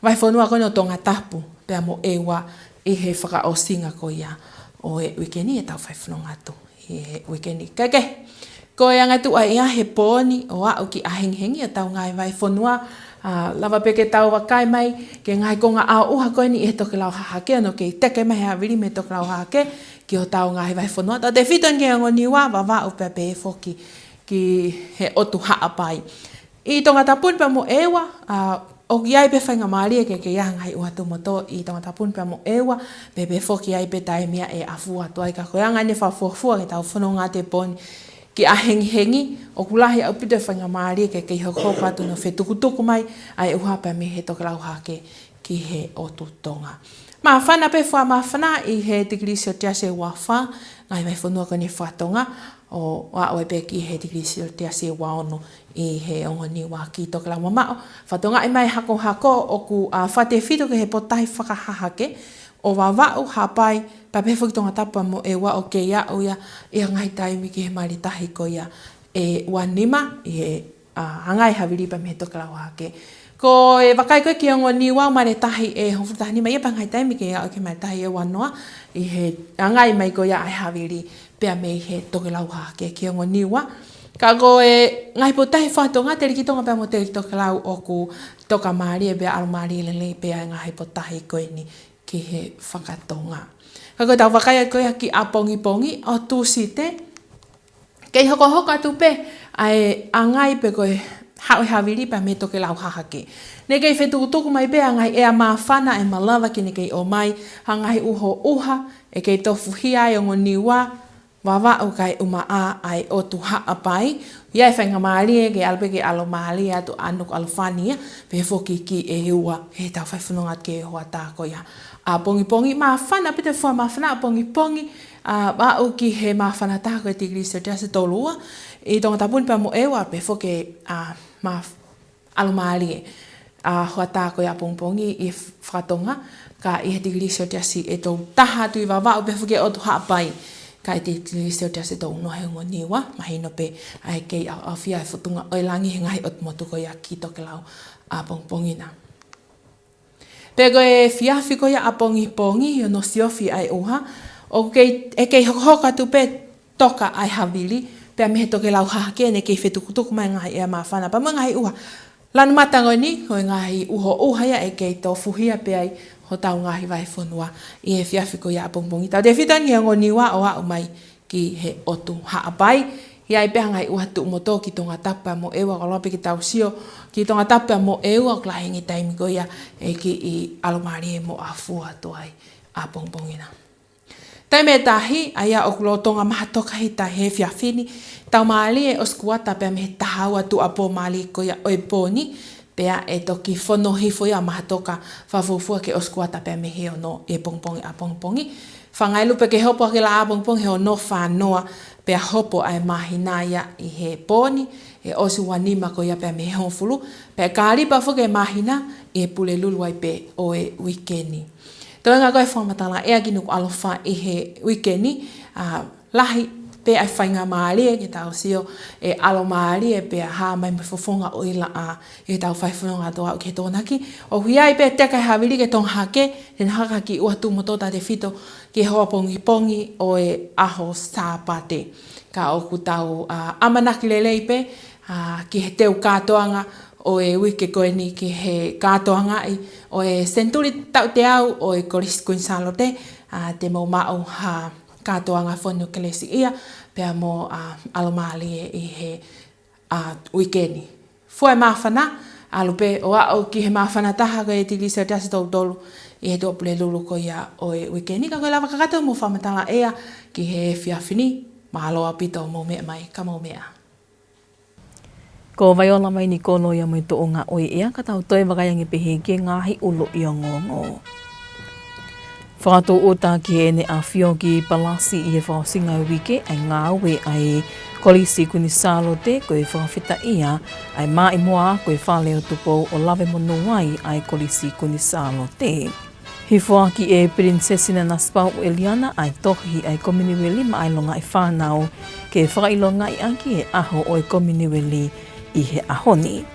vahefonua ko eni ʻo Tongatapu pea mo ʻEua ʻi he fakaʻosinga ko ia ʻo e uike ni ʻetau fai fononga atu ʻi he uike ni. Kae kehe, ko e angatuʻu ʻa e ʻea he pō ni ʻo aʻu ki ʻahengihengi ʻo ʻetau ngaahi vahefonua, ʻa, lava pē ke tau vakai mai ki he ngaahi konga ʻao ʻuha ko eni ʻi he Tokelau Hahake, ʻa hono kei teke mai he havili mei he Tokelau Hahake ki hotau ngaahi vahefonua. Tautefito ange ki he ongo Niua, Vavaʻu pea pehē foki ki he ʻotu Haʻapai. ʻI Tongatapu ni pea mo ʻEua, ʻa, ʻoku ʻi ai pē faingamālie ke kei ʻi ai ha ngaahi ʻuha tuʻu mo tō ʻi Tongatapu ni pea mo ʻEua, pea pehē foki ʻi ai pē taimi ia ʻe ʻafua atu ai, ka ko e anga eni e fakafuofua ki heʻetau fononga atu he pō ni ki ʻahengihengi, ʻoku lahi ʻaupito e faingamālie ke kei hokohoko atu hono fetukutuku mai ʻa e ʻuha pea mei he Tokelau Hahake ki he ʻotu Tonga. Māfana pē, fuʻu māfana ʻi he tikilī selesiasi ʻe uafā, ngaahi vahefonua ko eni he fakatonga, ʻo aʻu ai pē ki he tikilī selesiasi ʻe ua ono ʻi he ongo Niua ki Tokelau mamaʻo. Fakatokangaʻi mai hako hako ʻoku, ʻa, fakatefito ki he potutahi fakahahake ʻo Vavaʻu, Haʻapai, pea pehē foki Tongatapu pea mo ʻEua ʻoku kei aʻu ia ʻi he ngaahi taimi ki he mali tahi ko ia ʻe ua nima ʻi he, ʻa, hangai havili pea mei he Tokelau hahake. Ko e vakai ko ē ki he ongo Niua mali tahi ʻe hongofulu taha nima ia pea ngaahi taimi kei aʻu ki he mali tahi ʻe ua noa ʻi he hangai mai ko ia ʻa e havili pea mei he Tokelau hahake ki he ongo Niua. Ka ko e ngaahi potutahi fakatonga, Teleki Tonga pea mo Teleki Tokelau ʻoku tokamālie pea ʻalomālie lelei pea e ngaahi potutahi ko eni ki he fakatonga. Ka ko ʻetau vakai ko ia ki ʻapongipongi ʻo Tūsite, kei hokohoko atu pē ʻa e hangai pe ko e haʻu e havili pea mei he Tokelau hahake. Ne kei fetukutuku mai pē ʻa e ngaahi ʻea māfana ʻe malava ke ne kei ʻomai ha ngaahi ʻuhoʻuha ʻe kei tofuhia ai ongo Niua, Vavaʻu kae ʻumaʻā ʻa e ʻotu Haʻapai. ʻI ai e faingamālie ke ʻalu pē ke ʻalomālie atu ʻa Nukuʻalofa ni ia, pehē foki ki ʻEua, heʻetau fai fononga ki he hoʻatā ko ia ʻapongipongi. Māfana pē, toe fuʻu māfana ʻapongipongi, ʻa, aʻu ki he māfana taha ko e tikilī selesiasi ʻe tolu ua ʻi Tongatapu ni pea mo ʻEua, pehē foki, ʻa, mā- ʻalomālie ʻa e hoʻatā ko ia ʻapongipongi ʻi he fakatonga, ka ʻi he tikilī selesiasi ʻe tolu taha atu ʻi Vavaʻu pea foki ʻotu Haʻapai, ka ʻi he tikilī selesiasi ʻe tolu noa he ongo Niua, mahino pē ʻa e kei ʻaoʻaofia e fōtunga ʻo e langi he ngaahi ʻotu motu ko ia ki Tokelau ʻapongipongi na. Pea ko e efiafi ko ia ʻapongipongi ʻi hono siofi ʻa e ʻuha, ʻoku kei, ʻe kei hokohoko atu pē toka ʻa e havili pea mei he Tokelau hahake, ne kei fetukutuku mai ngaahi ʻea māfana pea mo e ngaahi ʻuha lanu matango ni, ko e ngaahi ʻuhoʻuha ia ʻe kei tofuhia pē ai hotau ngaahi vahefonua ʻi he efiafi ko ia ʻapongipongi. Tautefito eni ki he ongo Niua ʻo aʻu mai ki he ʻotu Haʻapai. ʻI ai pē ha ngaahi ʻuha tuʻu motu ki Tongatapu pea mo ʻEua, koloa pē ke tau sio ki Tongatapu pea mo ʻEua, ʻoku lahi e ngaahi taimi ko ia ʻe kiʻi ʻalomālie mo ʻafua atu ai ʻapongipongi na. Taimi ʻe tahi, ʻa ia ʻoku lolotonga maha toka hita he efiafi ni, tau mālie ʻosi kuata pea mei he taha ua tuʻuapō mālie ko ia ʻo e pō ni, pea ʻe toki fono hifo ia maha toka fakafuofua ke ʻosi kuata pea mei he ono ʻi he pongipongi ʻapongipongi. Fanga ʻi lupe ke hopo ake la ʻapongipongi he ono fā noa, pea hopo ʻa e māhina ia ʻi he pō ni, ʻe ʻosi ua nima ko ia pea mei he hongofulu, pea kālipa foki e māhina ʻi he Pulelulu ai pē ʻo e uike ni. Toenga ko e fakamatala ʻea ki Nukuʻalofa ʻi he uike ni, ʻa, lahi pē ʻa e faingamālie ke tau sio ʻe ʻalomālie pea hā mai mo e fofonga ʻo e laʻā ʻi heʻetau fai fononga ʻo aʻu ki he Tokonaki. ʻOku ʻi ai pē teka e havili ki Tonga hahake, te ne haka ha kiʻi ʻuha tuʻu motu tautefito ki he hoʻapongipongi ʻo e ʻaho Sāpate. Ka ʻoku tau, ʻa, ʻamanaki lelei pē, ʻa, ki he teu kātoanga ʻo e uike ko eni ki he kātoangaʻi ʻo e senituli taʻu teau ʻo e Kolisi Kuini Sālote, ʻa, te mou maʻu ha kātoanga fonu kelesiʻia pea mo, ʻa, ʻalomālie ʻi he, ʻa, uike ni. Fua e māfana, ʻalu pē ʻo aʻu ki he māfana taha ko e tikilī selesiasi ʻe tolu tolu ʻi he tuʻa Pulelulu ko ia ʻo e uike ni. Ka ko e lava kakato mo fakamatala ʻea ki he efiafi ni, mālō ʻaupito hoʻomou meʻa mai, ka mou meʻa ā. Ko Vaiola Mainikolo ia mo e tuʻunga ʻo e ʻea, ka tau toe vakai ange pē ki he ngaahi ʻuluʻi ongoongo. Fakatūʻuta ki heʻene ʻafio ki Palasi ʻi he fakaʻosinga e uike ʻa e ngāue ʻa e Kolisi Kuini Sālote, ko e fakafetaʻia ʻa e maʻimoa ko e Fale ʻo Tupou ʻo lave monū ai ʻa e Kolisi Kuini Sālote. Hifoaki ʻe Pilinisesi Nanasipauʻu ʻEliana ʻa e tohi ʻa e Kominiueli maʻa e longaʻi fānau ke fakaʻilongaʻi ʻaki e ʻaho ʻo e Kominiueli ʻi he ʻaho ni.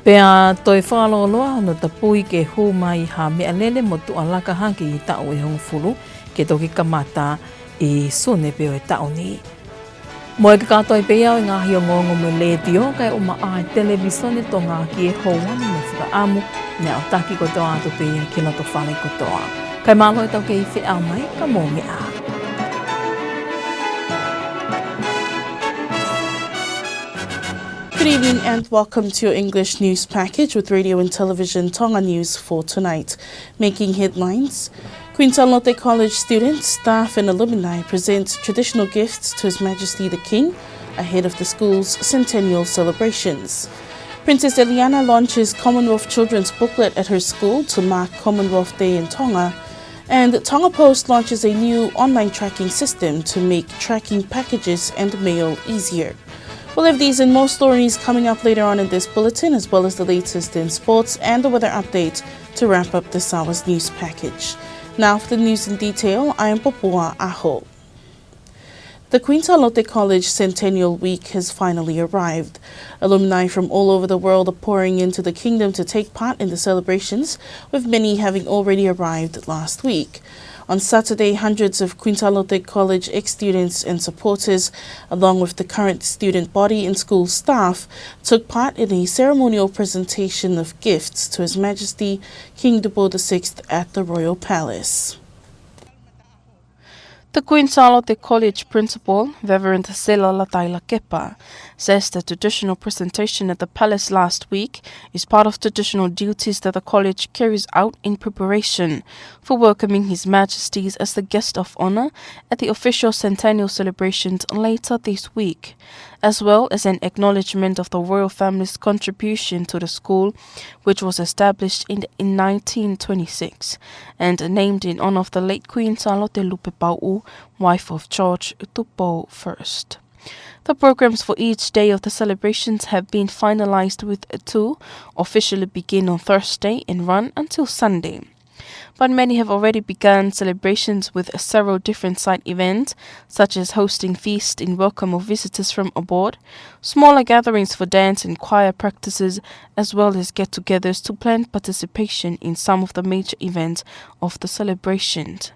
Pea toe fakalōloa hono tapui ke hū mai ha meʻalele mo tuʻa laka hake ʻi he taʻu ʻe hongofulu ke toki kamata ʻi Sune pē ʻo e taʻu ni. Mo e kakato ai pē ia ʻo e ngaahi ongoongo mei he Letiō kae ʻumaʻā e Televīsone Tonga ki he houa ni, mo e fakaʻamu ne aʻutaki kotoa atu pē ia ki loto fale kotoa. Kae mālō e tau kei feʻao mai, ka mou meʻa ā. Good evening and welcome to your English news package with Radio and Television Tonga News for tonight. Making headlines, Queen Sālote College students, staff and alumni present traditional gifts to His Majesty the King ahead of the school's centennial celebrations. Princess Eliana launches Commonwealth Children's Booklet at her school to mark Commonwealth Day in Tonga. And Tonga Post launches a new online tracking system to make tracking packages and mail easier. We'll have these and more stories coming up later on in this bulletin, as well as the latest in sports and the weather update to wrap up this hour's news package. Now for the news in detail, I am Popua Aho. The Queen Sālote College Centennial Week has finally arrived. Alumni from all over the world are pouring into the kingdom to take part in the celebrations, with many having already arrived last week. On Saturday, hundreds of Queen Sālote College ex-students and supporters, along with the current student body and school staff, took part in a ceremonial presentation of gifts to His Majesty King Tupou the sixth at the Royal Palace. The Queen Sālote College Principal, Reverend Sela Lataila Kepa, says the traditional presentation at the palace last week is part of traditional duties that the college carries out in preparation for welcoming His Majesties as the guest of honor at the official centennial celebrations later this week, as well as an acknowledgement of the royal family's contribution to the school, which was established in, in nineteen twenty-six and named in honor of the late Queen Sālote Lupepauʻu, wife of George Tupou First. The programs for each day of the celebrations have been finalized, with two officially begin on Thursday and run until Sunday. But many have already begun celebrations with several different side events, such as hosting feast in welcome of visitors from abroad, smaller gatherings for dance and choir practices, as well as get-togethers to plan participation in some of the major events of the celebrations.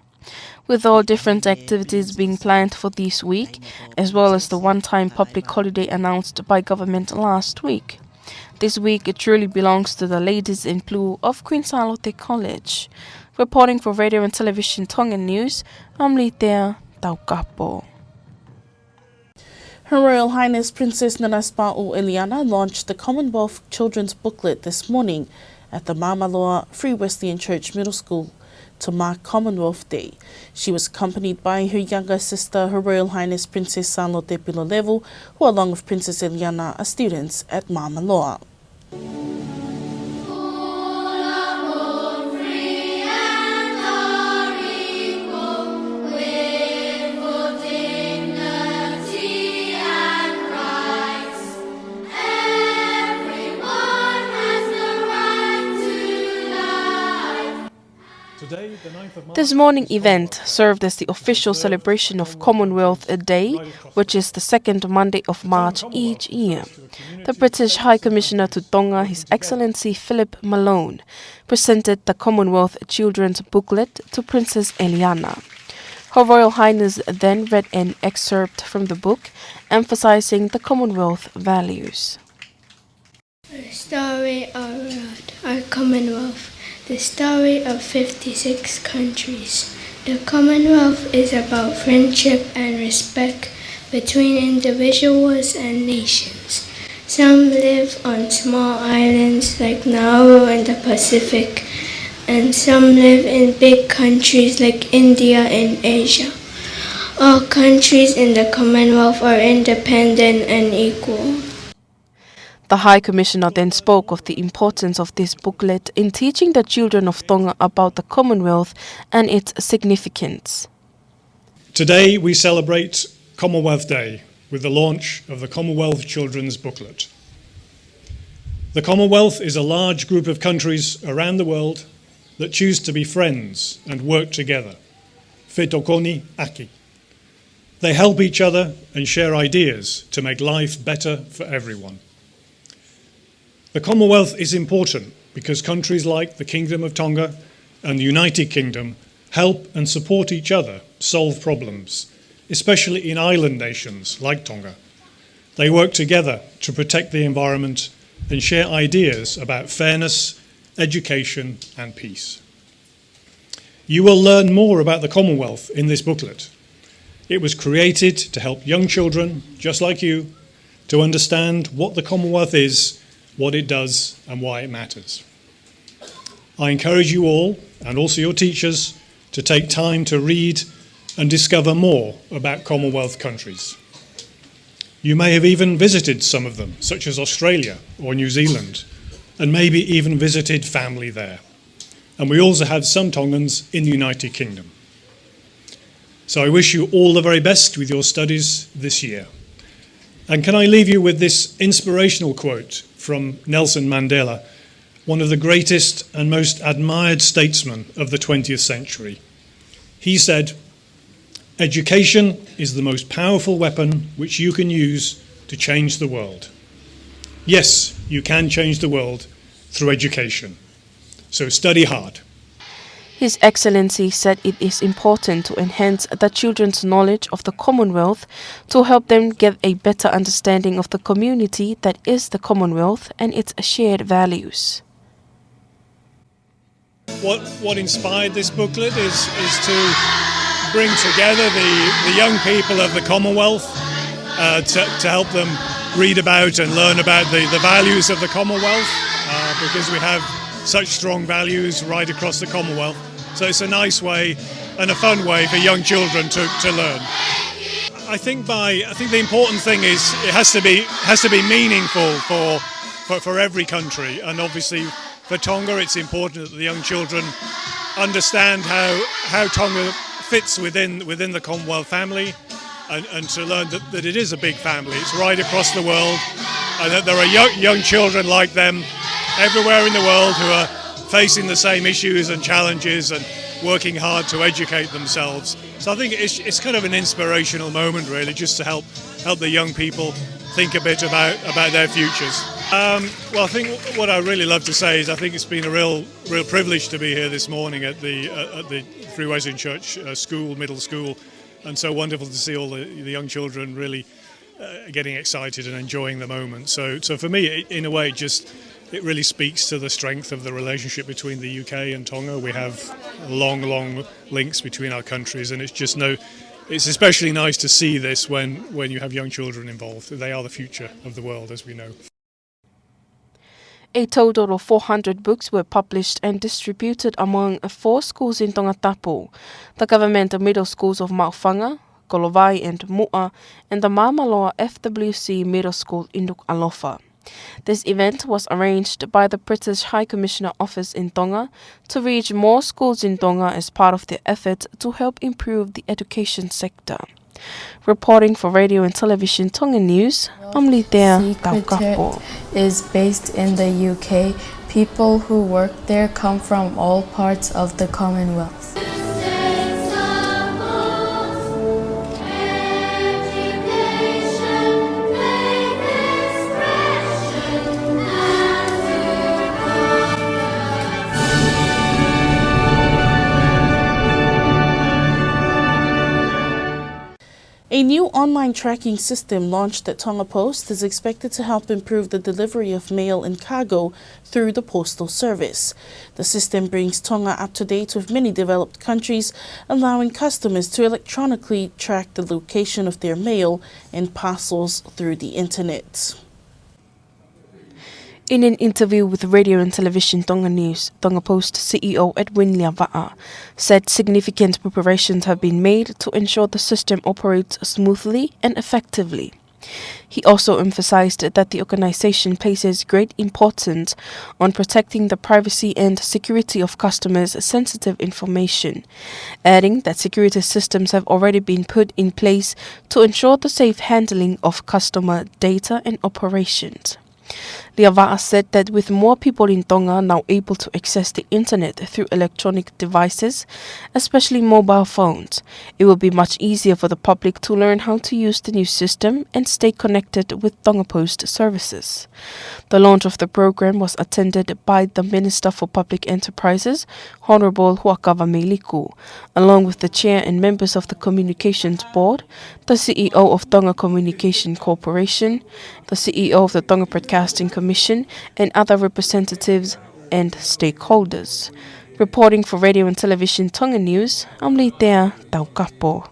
With all different activities being planned for this week, as well as the one-time public holiday announced by government last week, this week it truly belongs to the ladies in blue of Queen Sālote College. Reporting for Radio and Television Tonga News, I'm Litea Taukapo. Her Royal Highness Princess Nanasipauʻu Eliana launched the Commonwealth Children's Booklet this morning at the Māmāloa Free Wesleyan Church Middle School to mark Commonwealth Day. She was accompanied by her younger sister, Her Royal Highness Princess Sālote Pilolevu, who, along with Princess Eliana, are students at Māmāloa. This morning event served as the official celebration of Commonwealth Day, which is the second Monday of March each year. The British High Commissioner to Tonga, His Excellency Philip Malone, presented the Commonwealth Children's Booklet to Princess Eliana. Her Royal Highness then read an excerpt from the book, emphasizing the Commonwealth values. The story of our Commonwealth, the story of fifty-six countries. The Commonwealth is about friendship and respect between individuals and nations. Some live on small islands like Nauru in the Pacific, and some live in big countries like India and Asia. All countries in the Commonwealth are independent and equal. The High Commissioner then spoke of the importance of this booklet in teaching the children of Tonga about the Commonwealth and its significance. Today we celebrate Commonwealth Day with the launch of the Commonwealth Children's Booklet. The Commonwealth is a large group of countries around the world that choose to be friends and work together. Fetokoniʻaki. They help each other and share ideas to make life better for everyone. The Commonwealth is important because countries like the Kingdom of Tonga and the United Kingdom help and support each other solve problems, especially in island nations like Tonga. They work together to protect the environment and share ideas about fairness, education and peace. You will learn more about the Commonwealth in this booklet. It was created to help young children, just like you, to understand what the Commonwealth is, what it does, and why it matters. I encourage you all, and also your teachers, to take time to read and discover more about Commonwealth countries. You may have even visited some of them, such as Australia or New Zealand, and maybe even visited family there. And we also have some Tongans in the United Kingdom. So I wish you all the very best with your studies this year. And can I leave you with this inspirational quote from Nelson Mandela, one of the greatest and most admired statesmen of the twentieth century? He said, "Education is the most powerful weapon which you can use to change the world." Yes, you can change the world through education. So study hard. His Excellency said it is important to enhance the children's knowledge of the Commonwealth to help them get a better understanding of the community that is the Commonwealth and its shared values. What, what inspired this booklet is, is to bring together the, the young people of the Commonwealth, uh, to, to help them read about and learn about the, the values of the Commonwealth, uh, because we have such strong values right across the Commonwealth. So it's a nice way and a fun way for young children to, to learn. I think by, I think the important thing is it has to be, has to be meaningful for, for, for every country, and obviously for Tonga, it's important that the young children understand how, how Tonga fits within, within the Commonwealth family, and, and to learn that, that it is a big family. It's right across the world, and that there are young, young children like them everywhere in the world who are facing the same issues and challenges and working hard to educate themselves. So I think it's, it's kind of an inspirational moment, really, just to help, help the young people think a bit about, about their futures. Um, well, I think what I really love to say is I think it's been a real, real privilege to be here this morning at the, uh, at the Three Wesleyan Church, uh, School, Middle School, and so wonderful to see all the, the young children really, uh, getting excited and enjoying the moment. So, so for me, it, in a way, it just, it really speaks to the strength of the relationship between the U K and Tonga. We have long, long links between our countries, and it's just no, it's especially nice to see this when, when you have young children involved. They are the future of the world, as we know. A total of four hundred books were published and distributed among four schools in Tongatapu: the government middle schools of Maʻufanga, Kolovai and Muʻa, and the Māmaloa F W C Middle School in Nukuʻalofa. This event was arranged by the British High Commissioner Office in Tonga to reach more schools in Tonga as part of their effort to help improve the education sector. Reporting for Radio and Television Tonga News, I'm Litea Taukapo. Is based in the U K. People who work there come from all parts of the Commonwealth. A new online tracking system launched at Tonga Post is expected to help improve the delivery of mail and cargo through the postal service. The system brings Tonga up to date with many developed countries, allowing customers to electronically track the location of their mail and parcels through the internet. In an interview with Radio and Television Tonga News, Tonga Post C E O Edwin Liavaʻa said significant preparations have been made to ensure the system operates smoothly and effectively. He also emphasized that the organization places great importance on protecting the privacy and security of customers' sensitive information, adding that security systems have already been put in place to ensure the safe handling of customer data and operations. Liavaʻa said that with more people in Tonga now able to access the internet through electronic devices, especially mobile phones, it will be much easier for the public to learn how to use the new system and stay connected with Tonga Post services. The launch of the program was attended by the Minister for Public Enterprises, Honourable Huʻakavameiliku, along with the Chair and members of the Communications Board, the C E O of Tonga Communication Corporation, the C E O of the Tonga Broadcasting Commission, and other representatives and stakeholders. Reporting for Radio and Television Tonga News, I'm Litea Taukapo.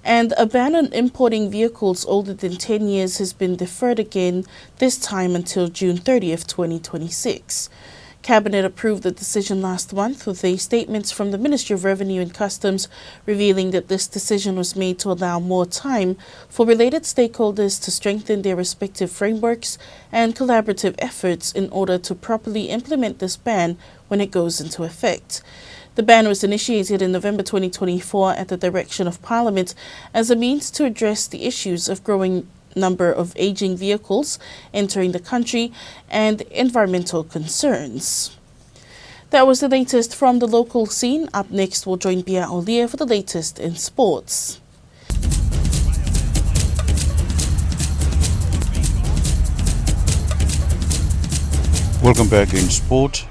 And a ban on importing vehicles older than ten years has been deferred again, this time until June thirtieth, twenty twenty-six. Cabinet approved the decision last month, with a statement from the Ministry of Revenue and Customs revealing that this decision was made to allow more time for related stakeholders to strengthen their respective frameworks and collaborative efforts in order to properly implement this ban when it goes into effect. The ban was initiated in November twenty twenty-four at the direction of Parliament as a means to address the issues of growing number of aging vehicles entering the country and environmental concerns. That was the latest from the local scene. Up next, we'll join Pia Olie for the latest in sports. Welcome back in sport.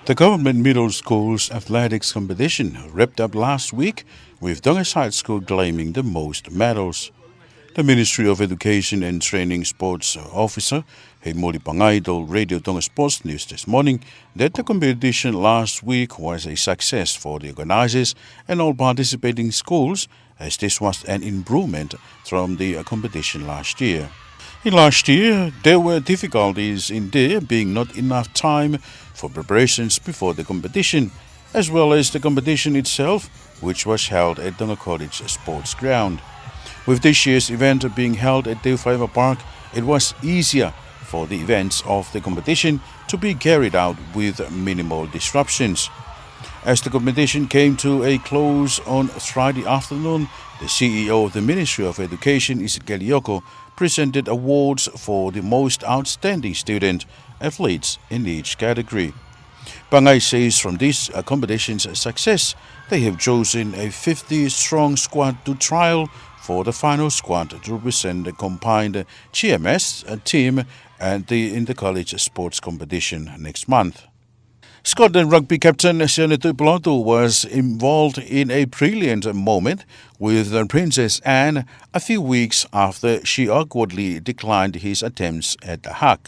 The government middle schools athletics competition wrapped up last week, with Tongass High School claiming the most medals. The Ministry of Education and Training Sports Officer, Heimoli Pangai, told Radio Tonga Sports News this morning that the competition last week was a success for the organizers and all participating schools, as this was an improvement from the, uh, competition last year. In last year, there were difficulties in there being not enough time for preparations before the competition, as well as the competition itself, which was held at Tonga College Sports Ground. With this year's event being held at Te Whaeva Park, it was easier for the events of the competition to be carried out with minimal disruptions. As the competition came to a close on Friday afternoon, the C E O of the Ministry of Education, Isikeli Oko, presented awards for the most outstanding student athletes in each category. Pangai says from this, uh, competition's success, they have chosen a fifty-strong squad to trial for the final squad to represent the combined G M S, uh, team and the, in the college sports competition next month. Scotland rugby captain Sione Tuipulotu was involved in a brilliant moment with, uh, Princess Anne a few weeks after she awkwardly declined his attempts at a hug.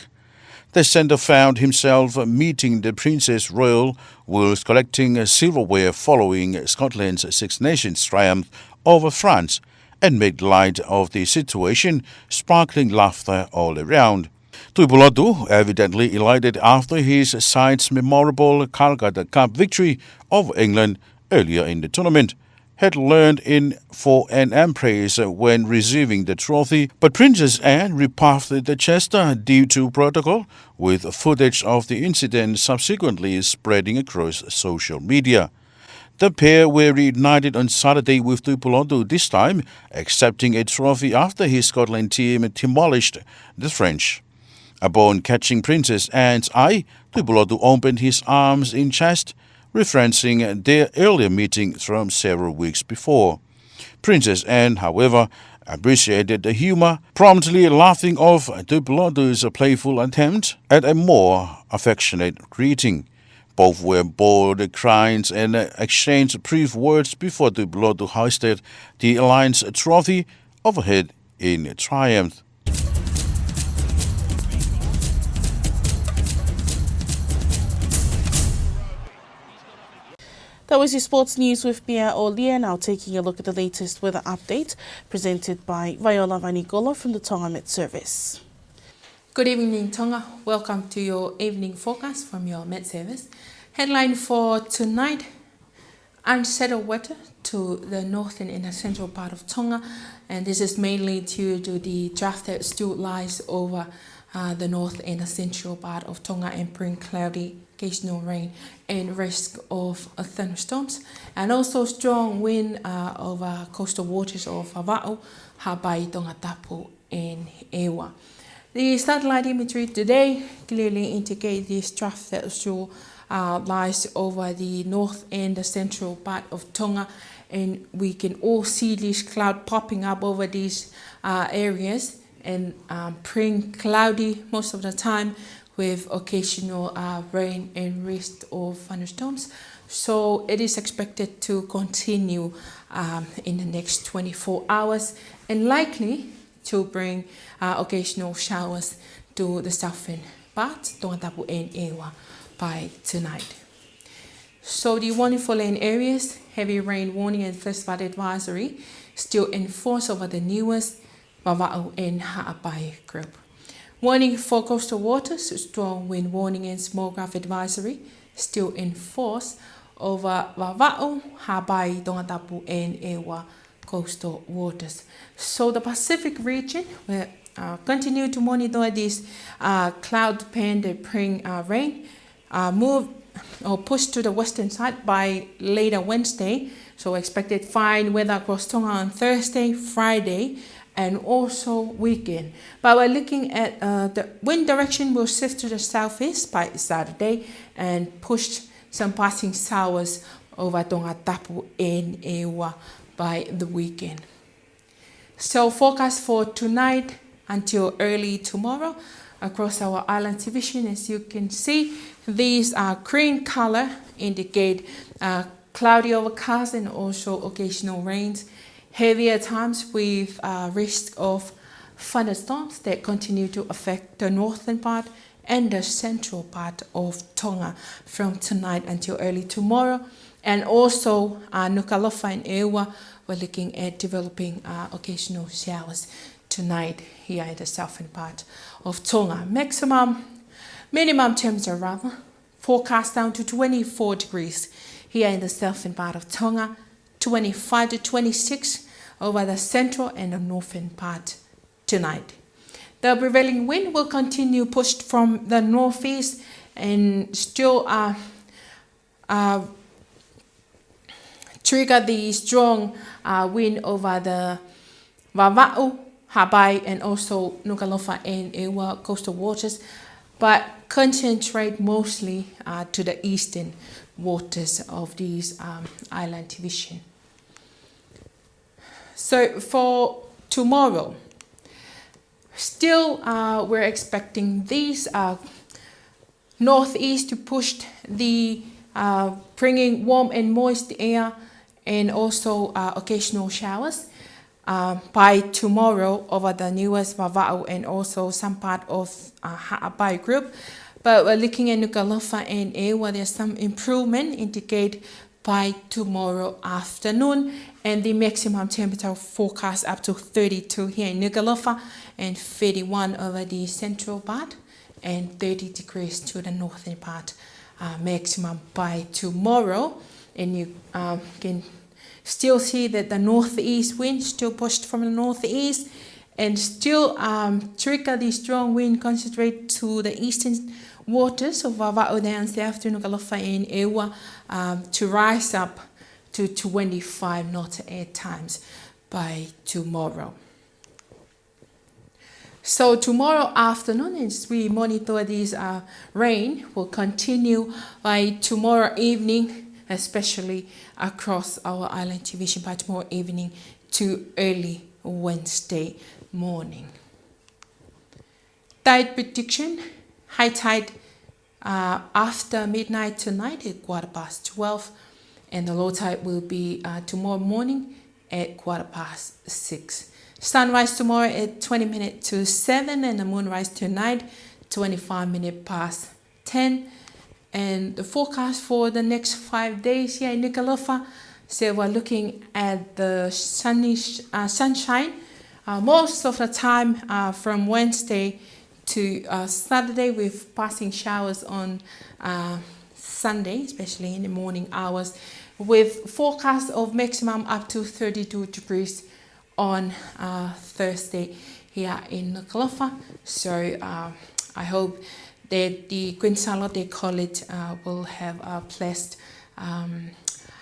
The centre found himself meeting the Princess Royal whilst collecting silverware following Scotland's Six Nations triumph over France and made light of the situation, sparkling laughter all around. Tuipulotu evidently elated after his side's memorable Calcutta Cup victory over England earlier in the tournament, had leaned in for an embrace when receiving the trophy, but Princess Anne rebuffed the gesture due to protocol, with footage of the incident subsequently spreading across social media. The pair were reunited on Saturday, with Tuipulotu this time accepting a trophy after his Scotland team demolished the French. Upon catching Princess Anne's eye, Tuipulotu opened his arms in jest, referencing their earlier meeting from several weeks before. Princess Anne, however, appreciated the humour, promptly laughing off Tuipulotu's playful attempt at a more affectionate greeting. Both were bold, kind, and exchanged brief words before Tuipulotu hoisted the Alliance Trophy overhead in triumph. That was your sports news with Pia Olie. Now taking a look at the latest weather update presented by Viola Vainikolo from the Tonga Met Service. Good evening, Tonga. Welcome to your evening forecast from your Met Service. Headline for tonight: unsettled weather to the northern and the central part of Tonga, and this is mainly due to the trough that still lies over, uh, the north and the central part of Tonga and bring cloudy, occasional rain and risk of, uh, thunderstorms, and also strong wind, uh, over coastal waters of Vavaʻu, Haʻapai, Tongatapu, and ʻEua. The satellite imagery today clearly indicate this trough that still, uh, lies over the north and the central part of Tonga, and we can all see this cloud popping up over these, uh, areas and, um, bring cloudy most of the time with occasional, uh, rain and risk of thunderstorms. So it is expected to continue, um, in the next twenty-four hours and likely to bring, uh, occasional showers to the southern part, Tongatapu and ʻEua by tonight. So the warning for land areas, heavy rain warning and flash flood advisory still in force over the Niuas, Vavaʻu and Haʻapai group. Warning for coastal waters, storm wind warning and small craft advisory still in force over Vavaʻu, Haʻapai, Tongatapu and ʻEua coastal waters. So the Pacific region will, uh, continue to monitor this, uh, cloud band that bring, uh, rain, uh, move or push to the western side by later Wednesday. So expected fine weather across Tonga on Thursday, Friday, and also weekend. But we're looking at, uh, the wind direction will shift to the southeast by Saturday and push some passing showers over Tongatapu and ʻEua by the weekend. So forecast for tonight until early tomorrow across our island division, as you can see, these are green color indicate, uh, cloudy overcast and also occasional rains, heavy at times with, uh, risk of thunderstorms that continue to affect the northern part and the central part of Tonga from tonight until early tomorrow. And also, uh, Nukuʻalofa and ʻEua, we're looking at developing, uh, occasional showers tonight here in the southern part of Tonga. Maximum, minimum temperature rather, forecast down to twenty-four degrees here in the southern part of Tonga, twenty-five to twenty-six over the central and the northern part tonight. The prevailing wind will continue pushed from the northeast and still, uh, uh, trigger the strong, uh, wind over the Vavaʻu, Haʻapai, and also Nukuʻalofa and ʻEua coastal waters, but concentrate mostly, uh, to the eastern waters of these, um, island division. So for tomorrow, still, uh, we're expecting these, uh, northeast to push the, uh, bringing warm and moist air and also, uh, occasional showers, uh, by tomorrow over the Niuas, Vavaʻu, and also some part of, uh, Haʻapai group. But we're looking at Nukuʻalofa and ʻEua, there's some improvement indicate by tomorrow afternoon, and the maximum temperature forecast up to thirty-two here in Nukuʻalofa and thirty-one over the central part and thirty degrees to the northern part, uh, maximum by tomorrow. And you, um, can still see that the northeast wind still pushed from the northeast and still, um, trigger the strong wind concentrate to the eastern waters of Vavaʻu down south to Nukuʻalofa and ʻEua, um, to rise up to twenty-five knots at times by tomorrow. So tomorrow afternoon, as we monitor this, uh, rain will continue by tomorrow evening, especially across our island division by tomorrow evening to early Wednesday morning. Tide prediction, high tide, uh, after midnight tonight at quarter past twelve, and the low tide will be, uh, tomorrow morning at quarter past six. Sunrise tomorrow at twenty minutes to seven, and the moonrise tonight, twenty-five minutes past ten. And the forecast for the next five days here in Nukuʻalofa, so we're looking at the sunny, uh, sunshine, uh, most of the time, uh, from Wednesday to, uh, Saturday, with passing showers on, uh, Sunday, especially in the morning hours, with forecast of maximum up to thirty-two degrees on, uh, Thursday here in Nukuʻalofa. So, uh, I hope that the Queen Sālote College, uh, will have a blessed, um,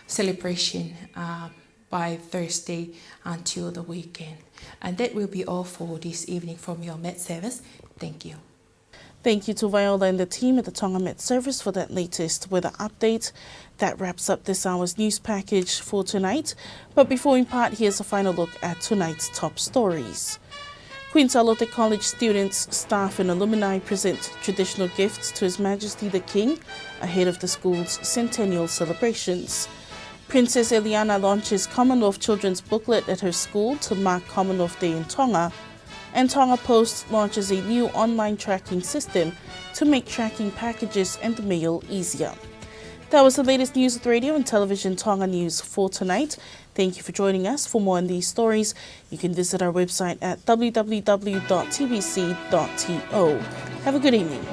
celebration, uh, by Thursday until the weekend. And that will be all for this evening from your Met Service. Thank you. Thank you to Viola and the team at the Tonga Met Service for that latest weather update. That wraps up this hour's news package for tonight. But before we part, here's a final look at tonight's top stories. Queen Sālote College students, staff and alumni present traditional gifts to His Majesty the King ahead of the school's centennial celebrations. Princess Eliana launches Commonwealth Children's Booklet at her school to mark Commonwealth Day in Tonga. And Tonga Post launches a new online tracking system to make tracking packages and mail easier. That was the latest news with Radio and Television Tonga News for tonight. Thank you for joining us. For more on these stories, you can visit our website at w w w dot t b c dot t o. Have a good evening.